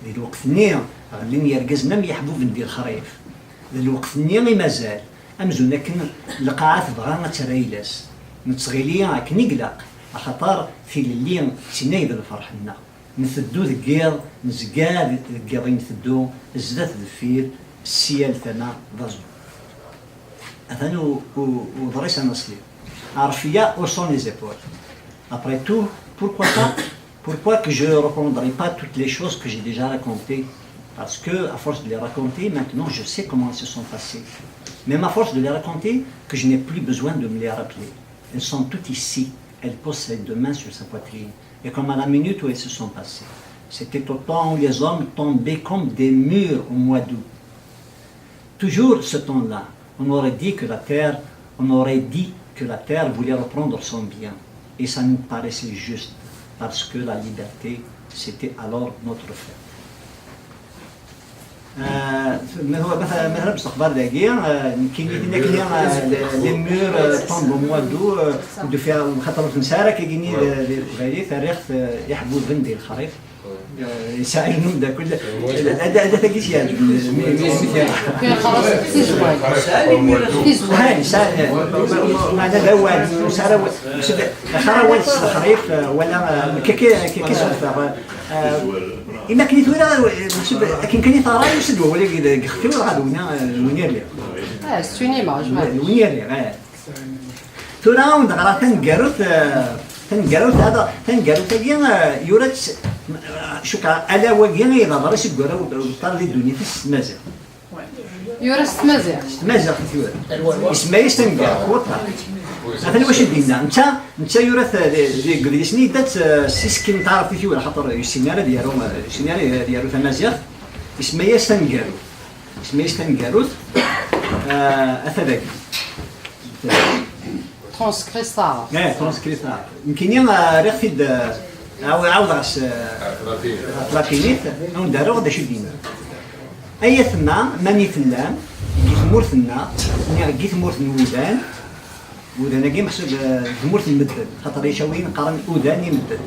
Di lweqt-nni, ɣellin yergazen am yeḥbuben di lexrif. Di lweqt-nni i mazal, amzun akken lqaɛa tebɣa ad terr ayla-s. Nettɣili akken i ilaq, axaṭer tilelli d tin ay d lferḥ-nneɣ. Nteddu deg yiḍ, nezga deg yiḍ i nteddu, zdat deffir, si yal tama d aẓul. Atan u-, u-, uḍris aneṣli. Ɛerfiya haussant les épaules. Après tout, pourquoi pas, pourquoi que je reprendrai pas toutes les choses que j'ai déjà racontées? Parce que, à force de les raconter, maintenant, je sais comment elles se sont passées. Même à force de les raconter, que je n'ai plus besoin de me les rappeler. Elles sont toutes ici. Elles posent ses deux mains sur sa poitrine. Et comme à la minute où elles se sont passées. C'était au temps où les hommes tombaient comme des murs au mois d'août. Toujours ce temps-là, on aurait dit que la terre, on aurait dit que la terre voulait reprendre son bien. Et ça nous paraissait juste, parce que la liberté, c'était alors notre fête. Ah, ma هو مثلا، مثلا باش تخبر داكي، ah, كاين اللي كاين، ah, les murs, ah, tombent au mois d'août, ah, ودو فيها خاطر في نسارة كاين اللي، ah, les Leqbayel, تاريخ، ah, يحبوا البن ديال الخريف. Ah, يساعدهم دا كل، هذا، هذا تاكي سيان. كاين خلاص تيزوان. تيزوان. هاي، ساعة، معنا دا واد، نسارة واد، خرا واد الخريف، ah, ولا، ah, كي، كي، كي، كي سوفر، ah, إما كني ثورة، ah, akken kan i teɣra, yusa-d wawal-agi deg xef-iw, dɣa d win, ah, d win i rriɣ. Ah, c'est une image, ouais. D win i rriɣ, ah. Tura ad wen-d-ɣreɣ taneggarut, ah, taneggarut, hada, taneggarut-agi, ah, yura-tt, ah, cukkeɣ ala wagi ay d aḍris i yura ubeṭṭal di ddunit-is s tmaziɣt. Yura s tmaziɣt. S tmaziɣt i t-yura. Isemma-yas taneggarut, weṭṭar. Atan wacu i d-yenna. Netta, netta yura-t, ah, di, di, deg udlis-nni, yedda-tt, ah, s iskin n taɛrabt i t-yura, xaṭer ur yessin ara ad yaru, ah, ur yessin ara ad yaru tamaziɣt. Isemma-yas taneggarut. Isemma-yas taneggarut, ah, ata dagi. Transcrit s taɛrabt. Eh, transcrit s taɛrabt. Nekkini, ah, rriɣ-t-id, ah, ɛaw-, ɛawdeɣ-as, ah, ɣef latinit, ad wen-d-aruɣ d acu i d-yenna. Ay atma, mani tellam, deg tmurt-nneɣ, niɣ deg tmurt n wudan, wudan-agi meḥsub, eh, d tmurt n medden, xaṭer icawiyen qqaren udan i medden.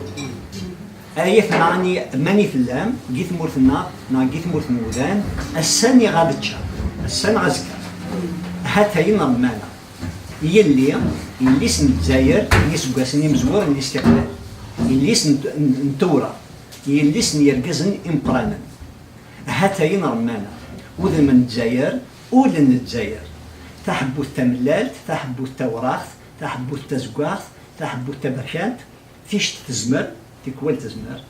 Ay atma, mani, mani tellam, deg tmurt-nneɣ, neɣ deg tmurt n wudan, ass-a niɣ ad ččeɣ, ass-a neɣ azekka. Hatayen ṛemmaneɣ. Yelli, yelli-s n Lezzayer, n yiseggasen imezwura n listiqlal. Yelli-s n, n, n tewra. Yelli-s n yergazen imeqqranen. Hatayen ṛemmaneɣ. Udem n Lezzayer, ul n Lezzayer. Taḥebbut tamellalt, taḥebbut tawraɣt, taḥebbut tazeggaɣt, taḥebbut taberkant, tict tezmer, tikwal tezmer,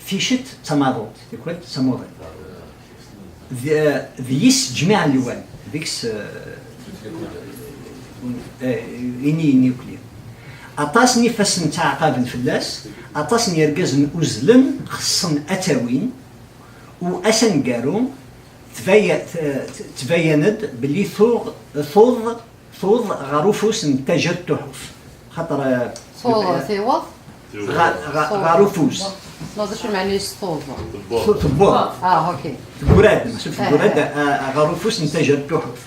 tict d tamaḍunt, tikwal d tamuḍint. D, d yis ǧmiɛ lwan, deg-s, eh, eh, ini, ini ukli. Aṭas n ifassen ttaɛqaben fell-as, aṭas n yergazen uzzlen, xeṣṣen ad t-awin, u ass aneggaru, tbaya-, t-, t-, tbayan-d belli tuɣ, tuḍ, tuḍ ɣer ufus n Tajer Tuḥuf. Xaṭer, eh, tuḍ, eh, tiweḍ? Ɣer, ɣer, ɣer ufus. Ma d acu meɛna-s tuḍ? Tewweḍ. Tewweḍ. Ah, ok. Teggurad, mačči teggurad, eh, eh, ɣer ufus n Tajer Tuḥuf.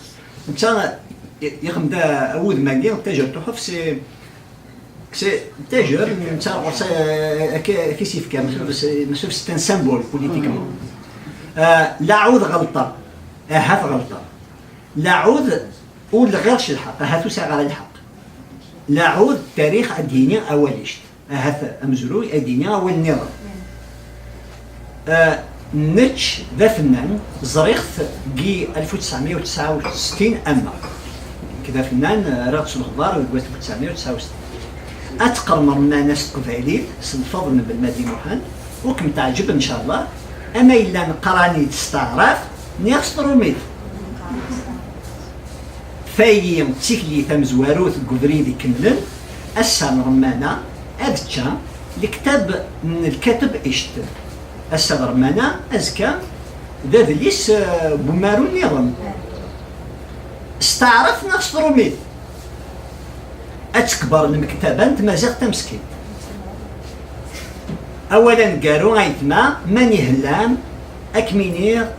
Netta, i-, ixdem-d awudem-agi, Tajer Tuḥuf, c'est, c'est Tajer, netta ɣur-s, eh, akka, akka i s-yefka, mačči, mačči c'est un symbole politiquement. Eh, laɛud ɣelṭeɣ, ahat ɣelṭeɣ. Laɛud ur lɣiɣ s lḥeqq, ahat ur sɛiɣ ara lḥeqq. Laɛud, tarix ad d-yini awal-ict. Ahat amezruy ad d-yini awal nniḍen. Ah, nečč d afennan, ẓriɣ-t deg alef u tesɛemya u tesɛa u settin ama. Nekk d afennan, ah, rriɣ-d s lexbar deg alef u tesɛemya u tesɛa u settin. Ad teqqrem rrmana s teqbaylit s lfeḍl n Belmadi Muḥend, ur kem-teɛǧeb ncallah, ama yellan qqaren-id s taɛrabt, niɣ s trumit. Tayi d tikli tamezwarut deg ubrid ikemlen. Ass-a n rrmana, ad čča lektab n lkateb ict. Ass-a d rrmana, azekka d adlis, eh, n umaru nniḍen. S taɛrabt neɣ s trumit? Ad tekber lemktaba n tmaziɣt tameskint. Awal aneggaru, aytma, mani hellam, ad kem-iniɣ,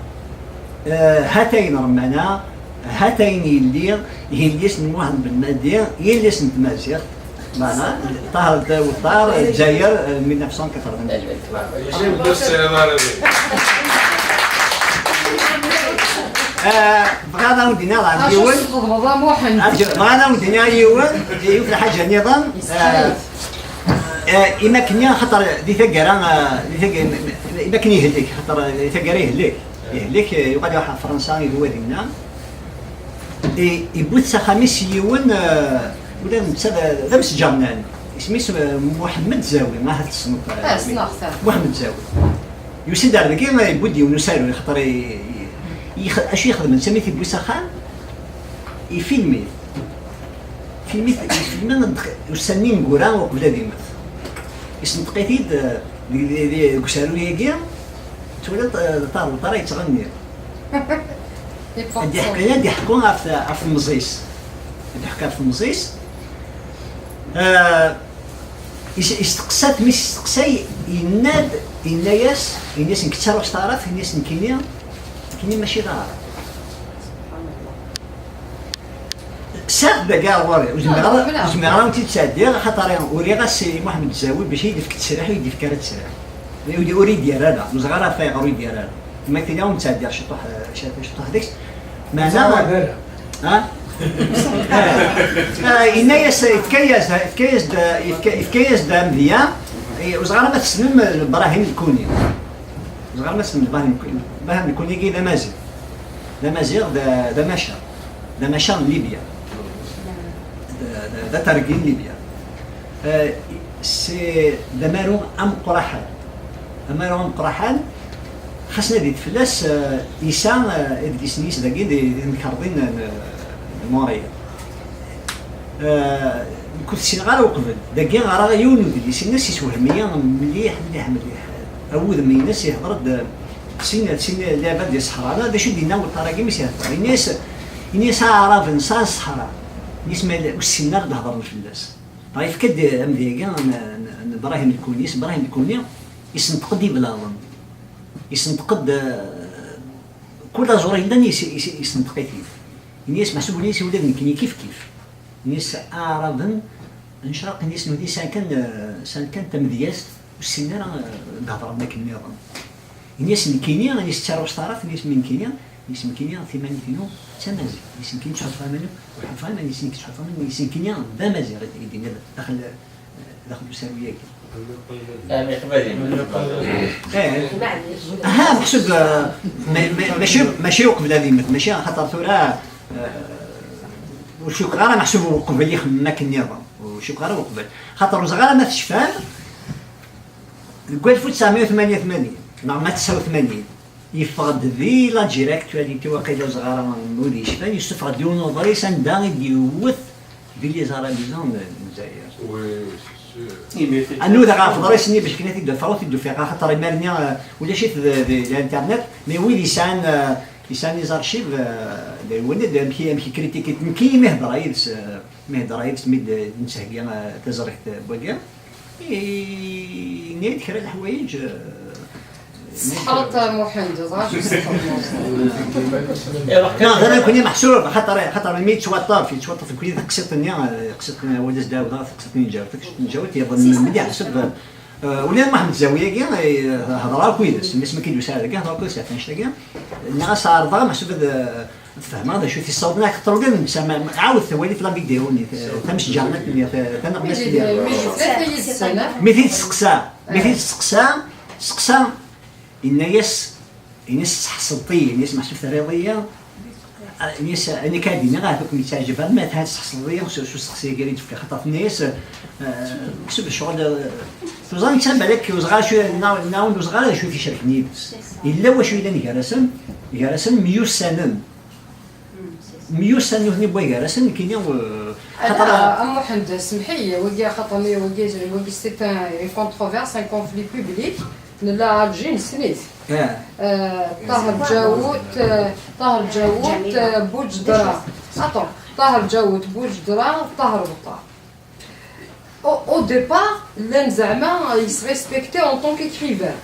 eh, hatayen rrmana, hatayen yelli, yelli-s n Muḥend Belmadi, yelli-s n tmaziɣt, maɛna, Ṭaher Dda Weṭṭar, Lezzayer, eh, mil neuf cent quatre-vingt-dix-huit. Mačči n Brussel ara d-, Eh, bɣiɣ ad awen-d-iniɣ daɣen yiwen. Acu txedmeḍ a Muḥend? Aǧ-, bɣiɣ ad awen-d-iniɣ yiwen, yiwet lḥaǧa nniḍen. Eh, eh, imakkenni, axaṭer di taggara, eh, di tag-, imakken ihlek, axaṭer di taggara ihlek. Ihlek, eh, yuɣal iruḥ ɣer Fransa, iduwa dinna. I, iwwi-t s axxam-is yiwen, eh, ula d netta d, d amesǧernan. Isem-is, eh, Muḥemmed Zawi, ahat tessneḍ, eh, Ah, ssneɣ-t. Muḥemmed Zawi. Yusa-d ar dagi, yewwi-d yiwen usaru, xaṭer i, i, i, acu yexdem netta mi t-yewwi s axxam? Ifilm-it. Ifilm-it, ifilm-it ussan-nni ineggura uqbel ad immet. Isenṭeq-it-id, eh, di, di, di, deg usaru-agi, twalaḍ, eh, Ṭaher Weṭṭar yettɣenni. Ad d-iḥku, ad d-iḥku ɣef, ɣef temẓi-s. Ad d-iḥku ɣef temẓi-s. Eh, Is-, isteqsa-t, mi s-isteqsay, yenna-d, yenna-yas, yenna-yas, "Nekk ttaruɣ s taɛrabt," yenna-yas, "Nekkini, nekkini mačči d aɛrab." Sɛiɣ-t dagi ar ɣur-i, ur zmireɣ ara, ur zmireɣ ara ad wen-tt-id-sɛeddiɣ, axaṭer uriɣ-as i Muḥemmed Zawi bac i yi-d-ifk ttesriḥ, ur yi-d-ifk ara ttesriḥ. Ur yi-d-yerra ara, ur ẓriɣ ara ɣef ayɣer ur yi-d-yerra ara. Ma tili ur ttɛeddiɣ ciṭuḥ, eh, ciṭuḥ, ciṭuḥ deg-s. Meɛna, ha? Ah, yenna-yas, yefka-yas-d, yefka, yefka-yas-d amedya, eh, ur ẓriɣ ara ma tessnem Lebrahim Lkuni. Ur ẓriɣ ara ma tessnem Lebrahim Lkuni. Lebrahim Lkuni-agi d amaziɣ. D amaziɣ, d, d amaca. D amaca n Libya. D, d, d atergi n Libya. Eh, c'est d amaru ameqqraḥan. Amaru ameqqraḥan, xas nadit fell-as, eh, yesɛa, eh, idlisen-is dagi di, di temkarḍin n, n Montréal. Eh, nekk ur t-ssineɣ ara uqbel. Dagi ɣriɣ yiwen n udlis-ines, yessewhem-iyi mliḥ, mliḥ, mliḥ. Awudem-ines ihder-d, eh, sin, sin lɛibad di ṣṣeḥra. D acu d-yenna weṭṭar-agi mi s-ihder? Ini-as, ini-as aɛraben sɛan ṣṣeḥra. Ini-as ma ur ssinen ara ad hedren fell-as. Dɣa yefka-d amedya-agi n, n, n Brahim Lkuni. Brahim Lkuni isenṭeq-d iblaḍen. Isenṭeq-d, eh, kul aẓur yellan yes-, yes-, isenṭeq-it-id. Ini-as, meḥsub ula-yas ula d nekkini kif kif. Ini-as, aɛraben n Ncraq, ini-as, nutni sɛan kan, eh, sɛan kan tamedyazt, ur ssinen ara, eh, ad hedren akken nniḍen. Ini-as, nekkini, ini-as, ttaruɣ s taɛrabt, ini-as, ma nekkini, ini-as, nekkini, timanit-inu d tamaziɣt. Ini-as, nekkini, ttḥulfuɣ iman-iw, ur ḥulfuɣ iman-iw, ini-as, nekkini, ttḥulfuɣ iman-iw, ini-as, nekkini, d amaziɣ i, i d-yenna daxel, eh, daxel usaru-agi. Eh. Aha, meḥsub, eh, ma-, ma-, mačči, mačči uqbel ad yemmet, mačči axaṭer tura, eh, ur cukkeɣ ara meḥsub uqbel ixemmem akken nniḍen. Ur cukkeɣ ara uqbel. Xaṭer ur ẓriɣ ara ma tecfam, deg alef u tesɛemya u tmanya u tmanyin, neɣ ma tesɛa u tmanyin, yeffeɣ-d di l'Algérie Actualité, waqila ur ẓriɣ ara ma ur d-yecfan, yessufeɣ-d yiwen uḍris anda i d-yewwet di les arabisants n, n Lezzayer. Oui, c'est sûr. Ad nudaɣ ɣef uḍris-nni bac akken ad t-id-afeɣ, ur t-id-ufiɣ, axaṭer imir-nni, eh, ulac-it di, di, di internet, mais wid yesɛan, eh, yesɛan les archives, eh, d ayen-nni, d amek i, amek i critiquent. Nekk i mi heddreɣ yid-s, eh, mi heddreɣ yid-s, mi d-nettheggi, eh, taẓrigt, eh, n wagi, i, yenna-yi-d kra n leḥwayeǧ, eh, Tseḥḥreḍ a Muḥend, ẓer acu tseḥḥreḍ. Neɣ d nekkni meḥsub, xaṭer, xaṭer mi yettwaṭṭef, yettwaṭṭef nekkni taqsiṭ-nni, eh, taqsiṭ-nni, wid as-d-ɛawdeɣ taqsiṭ-nni n Ǧawet, taqsiṭ n Ǧawet, yeḍlen mliḥ, meḥsub, eh, ula d Muḥend Zawi-agi, eh, hedreɣ akk yid-s, mi s-, mi k-id-yusa dagi, hedreɣ akk yid-s ɣef annect-agi. Nniɣ-as ɛerḍeɣ, meḥsub ad, eh, Tfehmeḍ d acu i t-yessawḍen? Ak ṭṭrugin netta, ma ɛawed tawali f la vidéo-nni, tamesǧernat-nni, taneɣmast-nni. Mi d-tlata yid-sen, mi t-id-steqsa, mi t-id-steqsa, steqsa, yenna-yas, yenna-yas tseḥṣleḍ-iyi, yenna-yas meḥsub terriḍ-iyi, yenna-yas ayen akka ad d-iniɣ ahat ur kem-yettaɛjab ara, ma ahat tseḥṣleḍ-iyi s usteqsi-agi ara d-fkiɣ, xaṭer tenna-yas, eh, meḥsub lecɣel, eh, tuẓa netta balak ur ẓɣar acu, nna ur ẓɣar acu i t-icerken yid-s. Yella wacu yellan gar-asen, gar-asen myussanen. Myussan nutni n wagar-asen, nekkini, euh, xaṭer a Muḥend, semmeḥ-iyi, wagi, xaṭer wagi, wagi, c'est un, une controverse, un conflit public, nella Alger, nessen-it. Euh, Ṭaher Ǧawut, euh, Ṭaher Ǧawut, euh, Buǧedra. Attends, Ṭaher Ǧawut, Buǧedra, Ṭaher Weṭṭar. Au, au départ, llan zeɛma, il se respectait en tant qu'écrivain.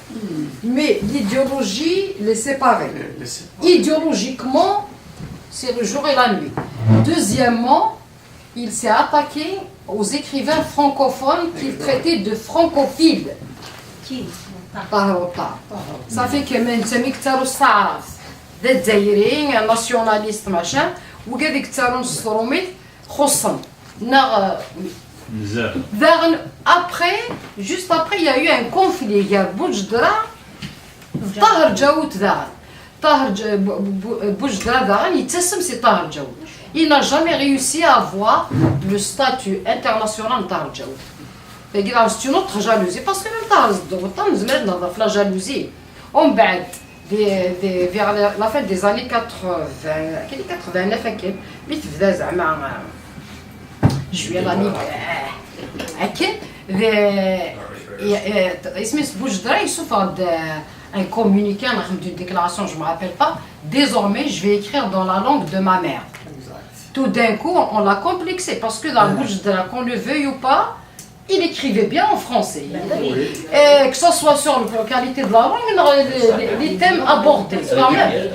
Mais l'idéologie les séparait. Idéologiquement, c'est le jour et la nuit. Deuxièmement, il s'est attaqué aux écrivains francophones qu'il traitait de francophiles. Ṭaher Weṭṭar. Ça fait que même Samik Taroussa, d Azzayri, un nationaliste, machin, ou quelqu'un qui xuṣṣen. Neɣ, euh, daɣen, après, juste après, il y a eu un conflit gar Buǧedra d Ṭaher Ǧawut daɣen. Ṭaher Ǧ-, Bu-, Bu-, Bu-, Buǧedra daɣen yettasem si Ṭaher Ǧawut. Il n'a jamais réussi à avoir le statut international n Ṭaher Ǧawut. Tagi daɣen, c'est une autre jalousie, parce que même Ṭaher Ǧawut, nezmer ad nehḍer ɣef la jalousie. Umbeɛd, des, des, vers la, la fin des années quatre-vingts, quatre-vingt-neuf akken, mi tebda zeɛma, euh, je vais l'année, euh, akken, d, euh, isem-is Bujdra yessufeɣ-d, euh, un communiqué, neɣ une déclaration, je me rappelle pas. Désormais, je vais écrire dans la langue de ma mère. Tout d'un coup, on l'a complexé, parce que dans Bujdra, qu'on le veuille ou pas, il écrivait bien en français. Et que ce soit sur la qualité de la langue, les, les, les thèmes abordés, quand même.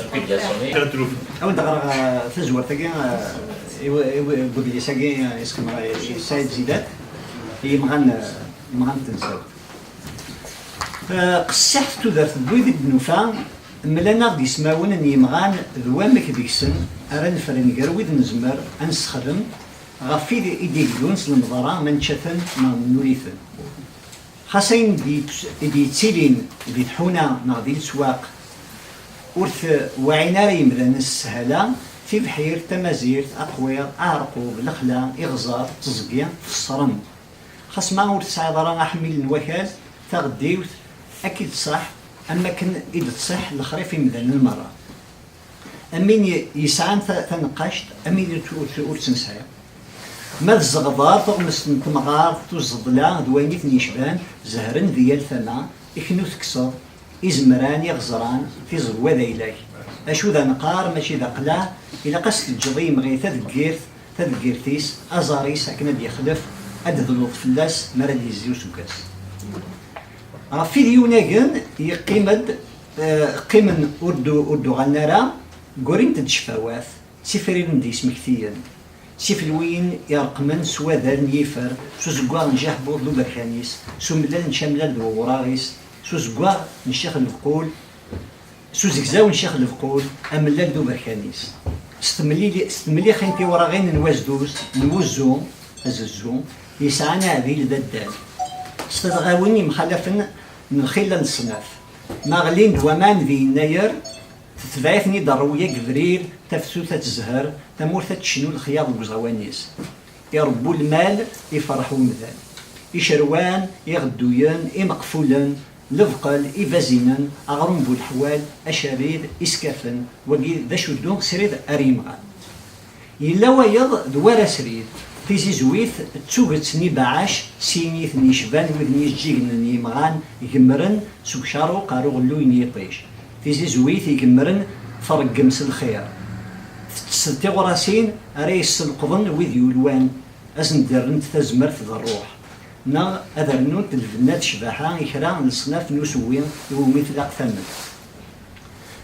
Awen-d ɣer, euh, tazwart-agi, euh, i w-, i w-, i wedlis-agi, euh, yesxem ɣer Saɛid Zidat, i yimɣan, euh, imɣan n tensawt. Euh, qessiḥet tudert n wid i d-nufa, mlan-aɣ-d ismawen n yimɣan d wamek deg-sen ara nefren gar wid nezmer ad nessexdem, ɣef wid i d-iteddun s lemḍerra ma nečča-ten neɣ nennul-iten. Xas ayen d-yett-, i d-yettilin di tḥuna neɣ di leswaq, ur t-waɛin ara yemdanen s sshala, tibḥirt, tamazirt, aqwiṛ, aɛerqub, lexla, iɣẓer, teẓgi, xeṣren. Xas ma ur tesɛiḍ ara aḥemmil n wakal, taɣeddiwt, ad k-id-tṣaḥ am wakken i d-tṣiḥ lexrif imdanen merra. Am win yesɛan ta-, taneqqact, am win ur t-, ur t-, ur tt-nesɛi. Ma d zzɣḍar, tuɣmest n temɣart, tuẓeḍla d wayen i ten-yecban, zehren di yal tama, iknu tekseḍ, izemran, iɣeẓran, tiẓegwa d ayla-k. Acu d aneqqar, mačči d aqlaɛ, ilaq ad s-teǧǧeḍ i yemɣi tadeggirt, tadeggirt-is, aẓar-is akken ad d-yexlef, ad d-tedluḍ fell-as mi ara d-yezzi useggas. Ɣef wid yunagen, yeqqim-d, eh, qqimen ur d-, ur d-uɣalen ara, ggrint-d ccfawat, ttifriren d-yesmektiyen, ttiflwiyin ireqqmen s wadal n yifer, s uzeggaɣ n Jaḥbur d uberkan-is, s umellal n Camlal d wewraɣ-is, s uzeggaɣ n Ccix Lebqul, s uzegzaw n Ccix Lebqul, amellal d uberkan-is. S temlili-, s temlixin tiwraɣin n wazduz, n wuzzu, azezzu, yesɛan aɛdil d addal. S tadɣawin yemxalafen n lxila n leṣnaf. Ma ɣlin-d waman di yennayer, tetbeɛ-iten-id rrewya deg ubrid, tafsut ad tezher, tamurt ad tecnu lexyaḍ deg uẓawan-is. Iṛebbu lmal, iferreḥ umdan. Icerwan, iɣedduyen, imeqfulen, lebqel, ibazinen, aɣrum bu leḥwal, acerrid, iskafen, wagi d acuddu srid ar yimɣan. Yella wayeḍ d war asrid, tizizwit d tuget n ibeɛɛac s yiniten yecban wid n yijeǧǧigen n yimɣan gemmren seg ucaruq ar uɣelluy n yiṭij. Tizizwit igemmren tṛeggem s lxir, tettesset tiɣrasin ara yesselqḍen wid yulwan, ad sen-d-rrent tazmert d ṛṛuḥ, neɣ ad rnunt lbenna d ccbaḥa i kra n leṣnaf n usewwi iwumi tlaq tamemt.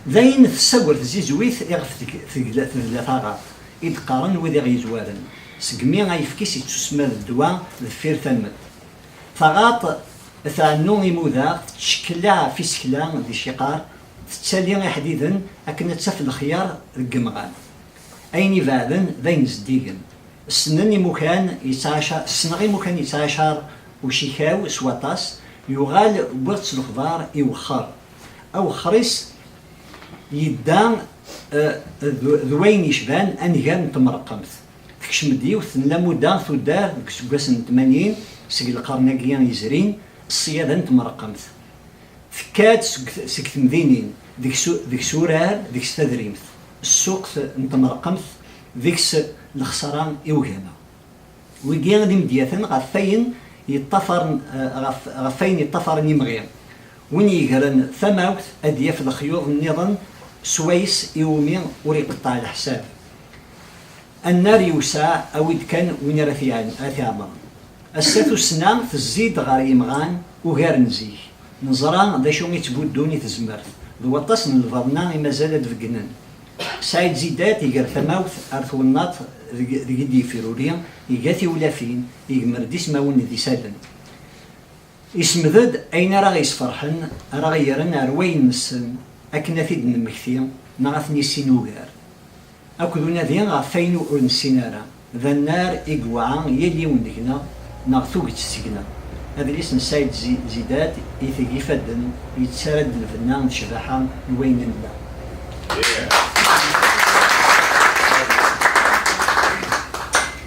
D ayen tessager tzizwit iɣef teg-, tegla, tedla taɣaṭ, i d-qqaren wid i ɣ-yezwaren, segmi ayefki-s yettusemma d ddwa deffir tamemt. Taɣaṭ tɛennu imudaɣ, tettcekkileɛ ɣef isekla d iciqar, tettali iḥdiden akken ad taf lexyar deg yemɣan. Ayen ibeɛden d ayen zeddigen. Ssnen imukan yettɛacar, ssneɣ imukan yettɛacar ucikaw s waṭas, yuɣal wwiɣ-tt s lexbar i wexxer. Awexxer-is yedda, eh, d, d wayen yecban angar n tmerqemt. Tekcem-d yiwet n lamuda tuddar deg iseggasen n tmanyin seg lqern-agi yezrin, ṣṣyada n tmerqemt. Tekka-d seg, seg temdinin, deg-s, deg-s urar, deg-s tadrimt. Ssuq n tmerqemt, deg-s lexṣara i ugama. Wigi d imedyaten ɣef wayen yeṭṭafaren, eh, ɣef, ɣef wayen yeṭṭafaren imɣi. Win yegren tamawt ad d-yaf lexyuḍ nniḍen swayes iwumi ur iqeṭṭeɛ leḥsab. Annar yewseɛ, awi-d kan win ara t-iɛen-, ara t-iɛemren. Ass-a tussna tezzi-d ɣer yimɣan ugar n zik. Neẓra d acu i ttbuddun i tezmert, d waṭas n lbaḍna i mazal ad beggnen. Saɛid Zidat iger tamawt ar twennaḍt deg, deg i d-yefruri, iga tiwlafin, igmer-d ismawen d isallen. Ismed-d ayen ara ɣ-yesferḥen, ara ɣ-yerren ar wayen nessen, akken ad t-id-nemmekti neɣ ad t-nissin ugar. Akked unadi ɣef wayen ur nessin ara, d annar i yewɛa yal yiwen deg-neɣ neɣ tuget seg-neɣ. Adlis n Saɛid Zi-, Zidat iteg ifadden, yettarra-d lbenna d ccbaḥa n wayen nella.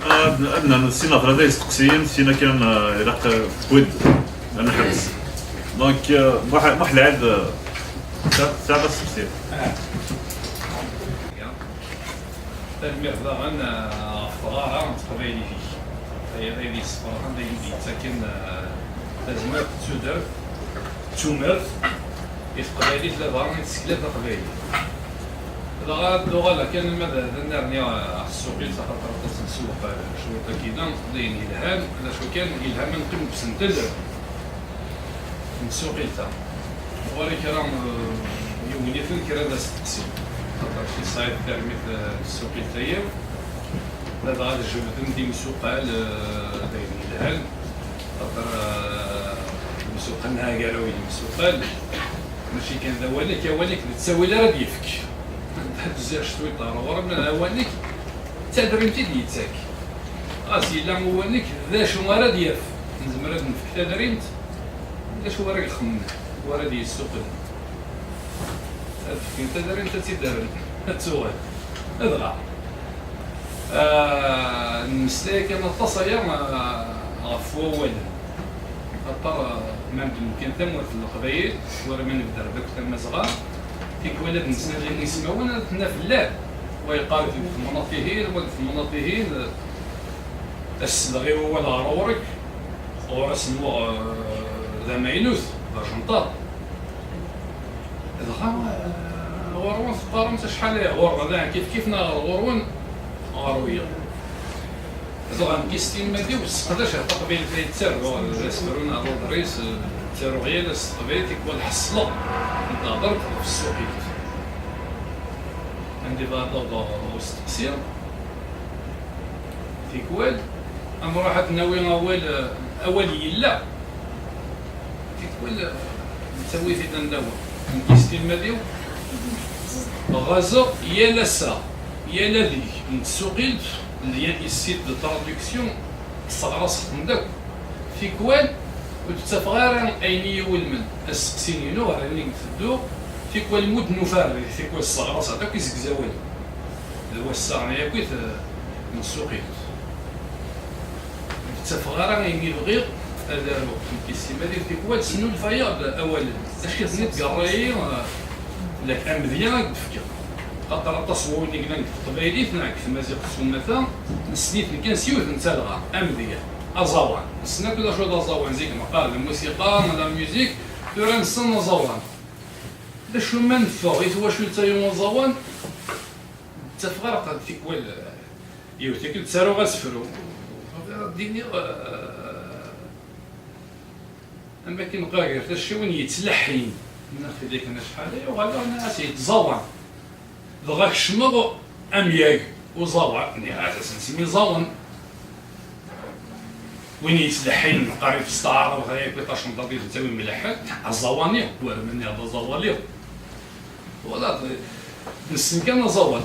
Ad, ad nernu sin neɣ tlata isteqsiyen, sin akken, eh, ilaq, eh, tewwi-d ad neḥbes. Donc, eh, Muḥ-, Muḥ Lɛid, eh, tesɛiḍ, tesɛiḍ asteqsi? Tanemmirt daɣen, eh, ɣef tɣara n teqbaylit-ik. Ay, ay d-yessefraḥen, d ayen d-yettaken, eh, tazmert d tudert d tumert i teqbaylit, ladɣa i tsekla taqbaylit. Dɣa ad d-uɣaleɣ kan ma d, d ad nerni ɣer tsuqilt, axaṭer aṭas n sewq, eh, cwiṭ akida, d ayen yelhan, d acu kan, yelha ma neqqim deg usentel n tsuqilt-a. Ɣur-i kra, eh, yiwen-iten, kra d asteqsi. Xaṭer si tesɛiḍ tarmit, eh, n tsuqilt-ayi, ladɣa ad jebden-d imsuqal, eh, d ayen yelhan. Xaṭer, eh, imsuqal, neɣ agaraw n yimsuqal, mačči kan d awal-ik, awal-ik d ttawil ara d-yefk. Ad d-zziɣ cwiṭ ɣer ɣur-m, awal-ik d tadrimt i d-yettak. Ɣas yella uwanek d acu ara d-yaf, nezmer ad nefk tadrimt d acu ara ixemmen, u ara d-yessuqel. Ad fken tadrimt, ad tt-id-rren, ad tuɣal. Dɣa, ah, nemmeslay kan aṭas aya, ah, ɣef wawalen. Axaṭer, ah, ma d-nemken tamurt n Leqbayel, war ma nebder d akk Tamazɣa, tikwal ad nesnadi ismawen, ad t-naf llan. Wa yeqqar-it deg temnaḍt-ihin, wa deg temnaḍt-ihin, Aselleɣ i wawal ɣer ɣur-k, ɣur-as nnuɣ, eh, d amaynut, d ajenṭaḍ. Dɣa, eh, ɣur-wen teqqaremt acḥal aya, ɣur-wen daɣen kif kif, neɣ ɣur-wen ɣer wiyaḍ. Dɣa nekk s timmad-iw sseqdaceɣ taqbaylit ay ttaruɣ, d asefru neɣ d uḍris, eh, ttaruɣ yal ass s teqbaylit, tikwal ḥeṣleɣ d-tehder-d ɣef tsuqilt. Anda i bɣiɣ ad awḍeɣ ɣer usteqsi. Tikwal, ad nruḥ ad nawi awal, awal yella. Tikwal, nettawi-t-id anda wa. Nekk s timmad-iw, ɣazeɣ yal ass-a, yal adeg n tsuqilt, lien ici de traduction, sseɣraseɣ-ten akk. Tikwal, ur d-ttafeɣ ara ayen i yi-iwulmen. Asteqsi-inu ɣer ayen i d-tedduɣ, tikwal mudd n ufarri, tikwal sseɣraseɣ-d akk izegzawalen. D wassaɣen yakk-it, eh, n tsuqilt. Ur d-ttafeɣ ara ayen i bɣiɣ ad aruɣ. Nekk s timmad-iw tikwal snulfayeɣ-d awalen. Acku ten-id garrayi, eh, lak amedya ad d-fkeɣ. Xaṭer aṭas n wawalen i yellan deg teqbaylit neɣ deg tmaziɣt s umata, nessen-iten kan s yiwet n talɣa, amedya, aẓawan. Nessen akk d acu d aẓawan, zik neqqar la musiqa, la musique, tura nessen aẓawan. D acu ma neffeɣ i twacult-ayi n uẓawan, ttafeɣ ara qad tikwal, yiwet tikkelt ttaruɣ asefru. Ad d-iniɣ, eh, am akken qqar gar tacciwin yettleḥḥin. Nniɣ-t-id akken acḥal ay uɣaleɣ nniɣ-as yettẓawan. Dɣa kecmeɣ amyag uẓawan, nniɣ-as ad s-nsemmi iẓawen. Win yettleḥḥin neqqar-it s taɛrabt, ay akk tacenṭaṭ i tettawi mleḥḥen, aẓawani, war ma nniɣ d aẓawali. Voilà, nessen kan aẓawan.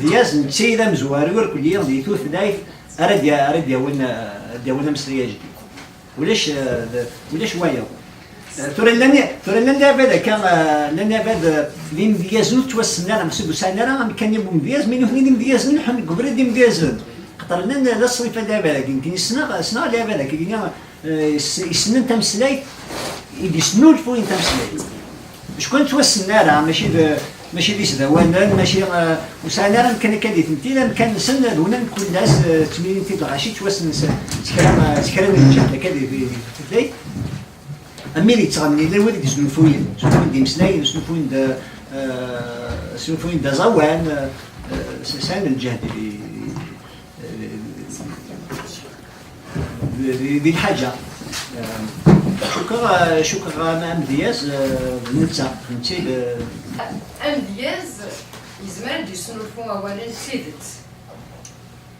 amedyaz, netta i d amezwaru irkelli di tutlayt ara d-ya-, ara d-yawin, eh, ad d-yawin ameslay ajdid. Ulac, eh, d-, ulac wayeḍ. Eh, tura llan, tura llan lɛibad akka, eh, llan lɛibad, eh, d imedyazen ur ttwassen ara, meḥsub ur sɛin ara amkan n umedyaz, mi nutni d imedyazen, leḥḥun deg ubrid d imedyazen. Xaṭer llan la ṣṣifa n lɛibad-agi, nekkini ssneɣ, ssneɣ lɛibad-agi, eh, yes-, yessnen tameslayt, i d-yesnulfuyen tameslayt. Acku ur ttwassen ara, mačči d, mačči d isdawanen, mačči, eh, ur sɛin ara amkan akka di tmetti, amkan-nsen d winna n kullas, eh, ttemlilin-t-id lɣaci, ttwassen s, s kra, s kra n lǧehd akka di, di, di tutlayt. Am wid yettɣennin, llan wid i d-yesnulfuyen, snulfuyen-d imeslayen, snulfuyen-d, eh, snulfuyen-d aẓawan, eh, eh, s-, sɛan lǧehd di, di, di, Di, di lḥaǧa. Eh, cukkeɣ, eh, cukkeɣ am-, amedyaz, eh, d netta, netta i d- Amedyaz yezmer ad d-yesnulfu awalen d tidet.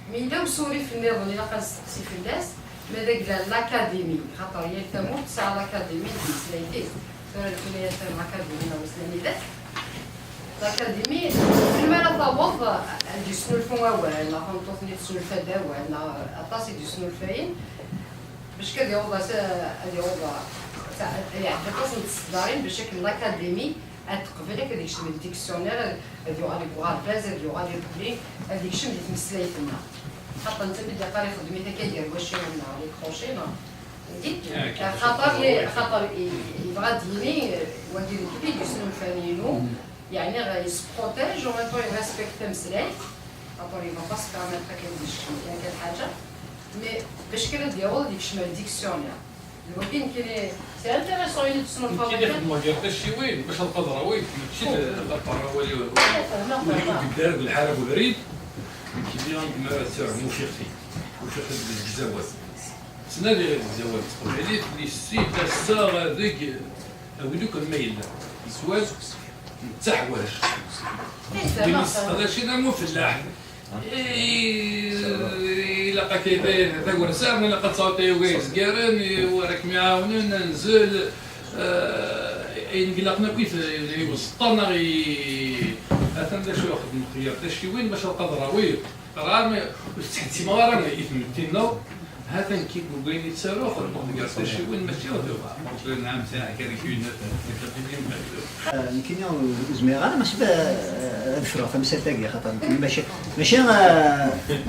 Mi yella usurif nniḍen ilaq ad nesteqsi fell-as, ma d agla n l'académie, xaṭer yal tamurt tesɛa l'académie n tmeslayt-is. Tura nekni atan l'académie neɣ wissen anida-tt. L'académie, melmi ara taweḍ ad d-yesnulfu awal, neɣ tameṭṭut-nni tesnulfa-d awal, neɣ aṭas i d-yesnulfayen, bac ad yaweḍ as-, ad yaweḍ, ad iɛeddi aṭas n tseddarin, bac akken l'académie ad teqbel akken ad yekcem deg dictionnaire, ad, ad yuɣal deg uɣerbaz, ad yuɣal iqbel, ad yekcem di tmeslayt-nneɣ. Xaṭer netta mi d-yeqqar ixeddem-it akka gar wacciwen neɣ les crochets, neɣ, xaṭer, xaṭer i, i yebɣa ad d-yini, wagi d nekk i d-yesnulfan inu, yeɛni, il se protège, en même temps il respecte tameslayt, xaṭer yebɣa pas permettre akken ad yekcem kan kan ḥaǧa, mais bac kan ad d-yaweḍ ad yekcem ar dictionnaire. D wagi nekkini, c'est intéressant, il est de son Nekkini xedmeɣ gar tacciwin, bac ad qadreɣ wid, mačči d, d apar awali, ur, ur, ur yedda ara deg lḥara n ubrid. Nekkini, mi ara tt-aɣeɣ, ufiɣ-t-id. Ufiɣ-t-id deg zegzawal. Ttnadiɣ deg zegzawal s teqbaylit, les sites, ass-a, deg, awid akk ma yella. Swal, d taḥwact. Imi tesseqdacin am ufellaḥ. I-, ilaq akka i ta-, tagersa, ilaq ad tesɛuḍ tayuga yezgaren, i wara kem-iɛawnen, anzel, eh, ayen ilaqen akk i t-, i uẓeṭṭa neɣ i, atan d acu xedmeɣ gar tacciwin, bac ad qadreɣ wid. Qqareɣ, ur tettḥettimeɣ ara i tmetti-nneɣ. Hatan kif deg wayen i ttaruɣ, xedmeɣ gar tacciwin, mačči d uɣar. Nɛam, sɛiɣ kra kuyna, kra kuyna. Eh, nekkini ur, ur zmireɣ ara, mačči d, eh, ad ffreɣ tamsalt-agi, xaṭer nekkini mačči, mačči, eh, eh,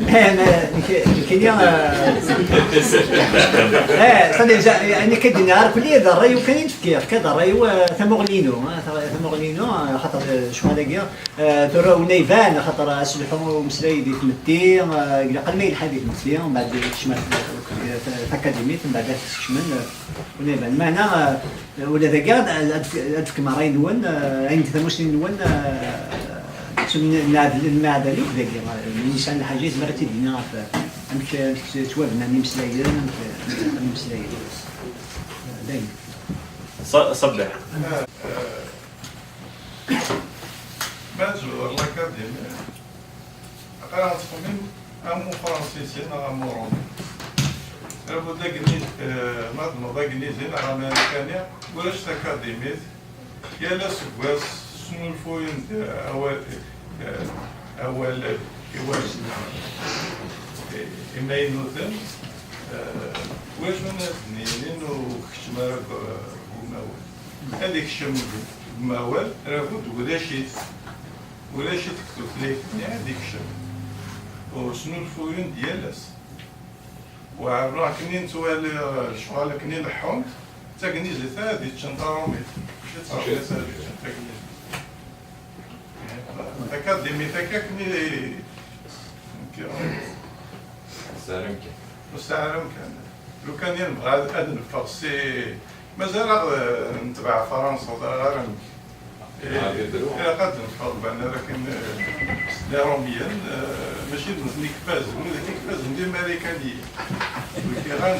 ma-, nekk-, nekkini, eh, eh, c'est-à-dire, eh, nekk ad d-iniɣ ara kulli d ṛṛay-iw kan i d-fkiɣ, kan d ṛṛay-iw, eh, tamuɣli-inu, eh, ta-, tamuɣli-inu, eh, xaṭer, eh, ccɣel-agi, Eh, tura wina iban, axaṭer aselḥu umeslay di tmetti, eh, ilaq alma yelḥa di tmetti, mbeɛd yekcem ar t-, t-, takadimit, mbeɛd ad t-skecmen, eh, wina iban. Meɛna, eh, ula dagi ad, ad, ad fkem ṛṛay-nwen, eh, ayen deg tamusni-nwen, eh, n-, n-, nmeɛdal akk dagi, eh, mi yesɛan lḥaǧa yezmer ad t-id-yini ɣef, eh, amek, amek ttwabnan imeslayen, amek, amek imeslayen. Eh, dayen. Ṣ-, ṣebbeḥ. Ma tzureḍ lakadimi, aql-aɣ nettxemmim am ufransisin neɣ am uṛumi. Labud d agni-, eh, ma txedmeḍ d agnizi neɣ amarikani, ulac takadimit. Yal aseggas snulfuyen-d awal, eh, awal, iwal, eh, imaynuten, eh, ulac win ad sen-yinin ur keččem ara deg, deg umawal. Ad ikcem deg umawal, labud ulac-it. Ulac-it deg tutlayt-nni, ad ikcem. Ur snulfuyen-d yal ass. Weɛreɣ akken i nettwali lecɣal akken i leḥḥunt, d tagnizit ara d-yeččen taṛumit. Mačči d taṛumit ara d-yeččen tagnizit. Takadimit akka akken i, nekk, Tesɛa amkan. Ur tesɛi ara amkan. Lukan i nebɣa ad, ad neffeɣ si, mazal-aɣ, eh, netbeɛ Fransa, ur ẓriɣ ara amek. Eh, ilaq ad neffeɣ deg wannar akken, eh, s Iṛumyen, eh, mačči d nutni i ifazen, wid i ifazen d Imarikaniyen. Ur kkiɣ ara.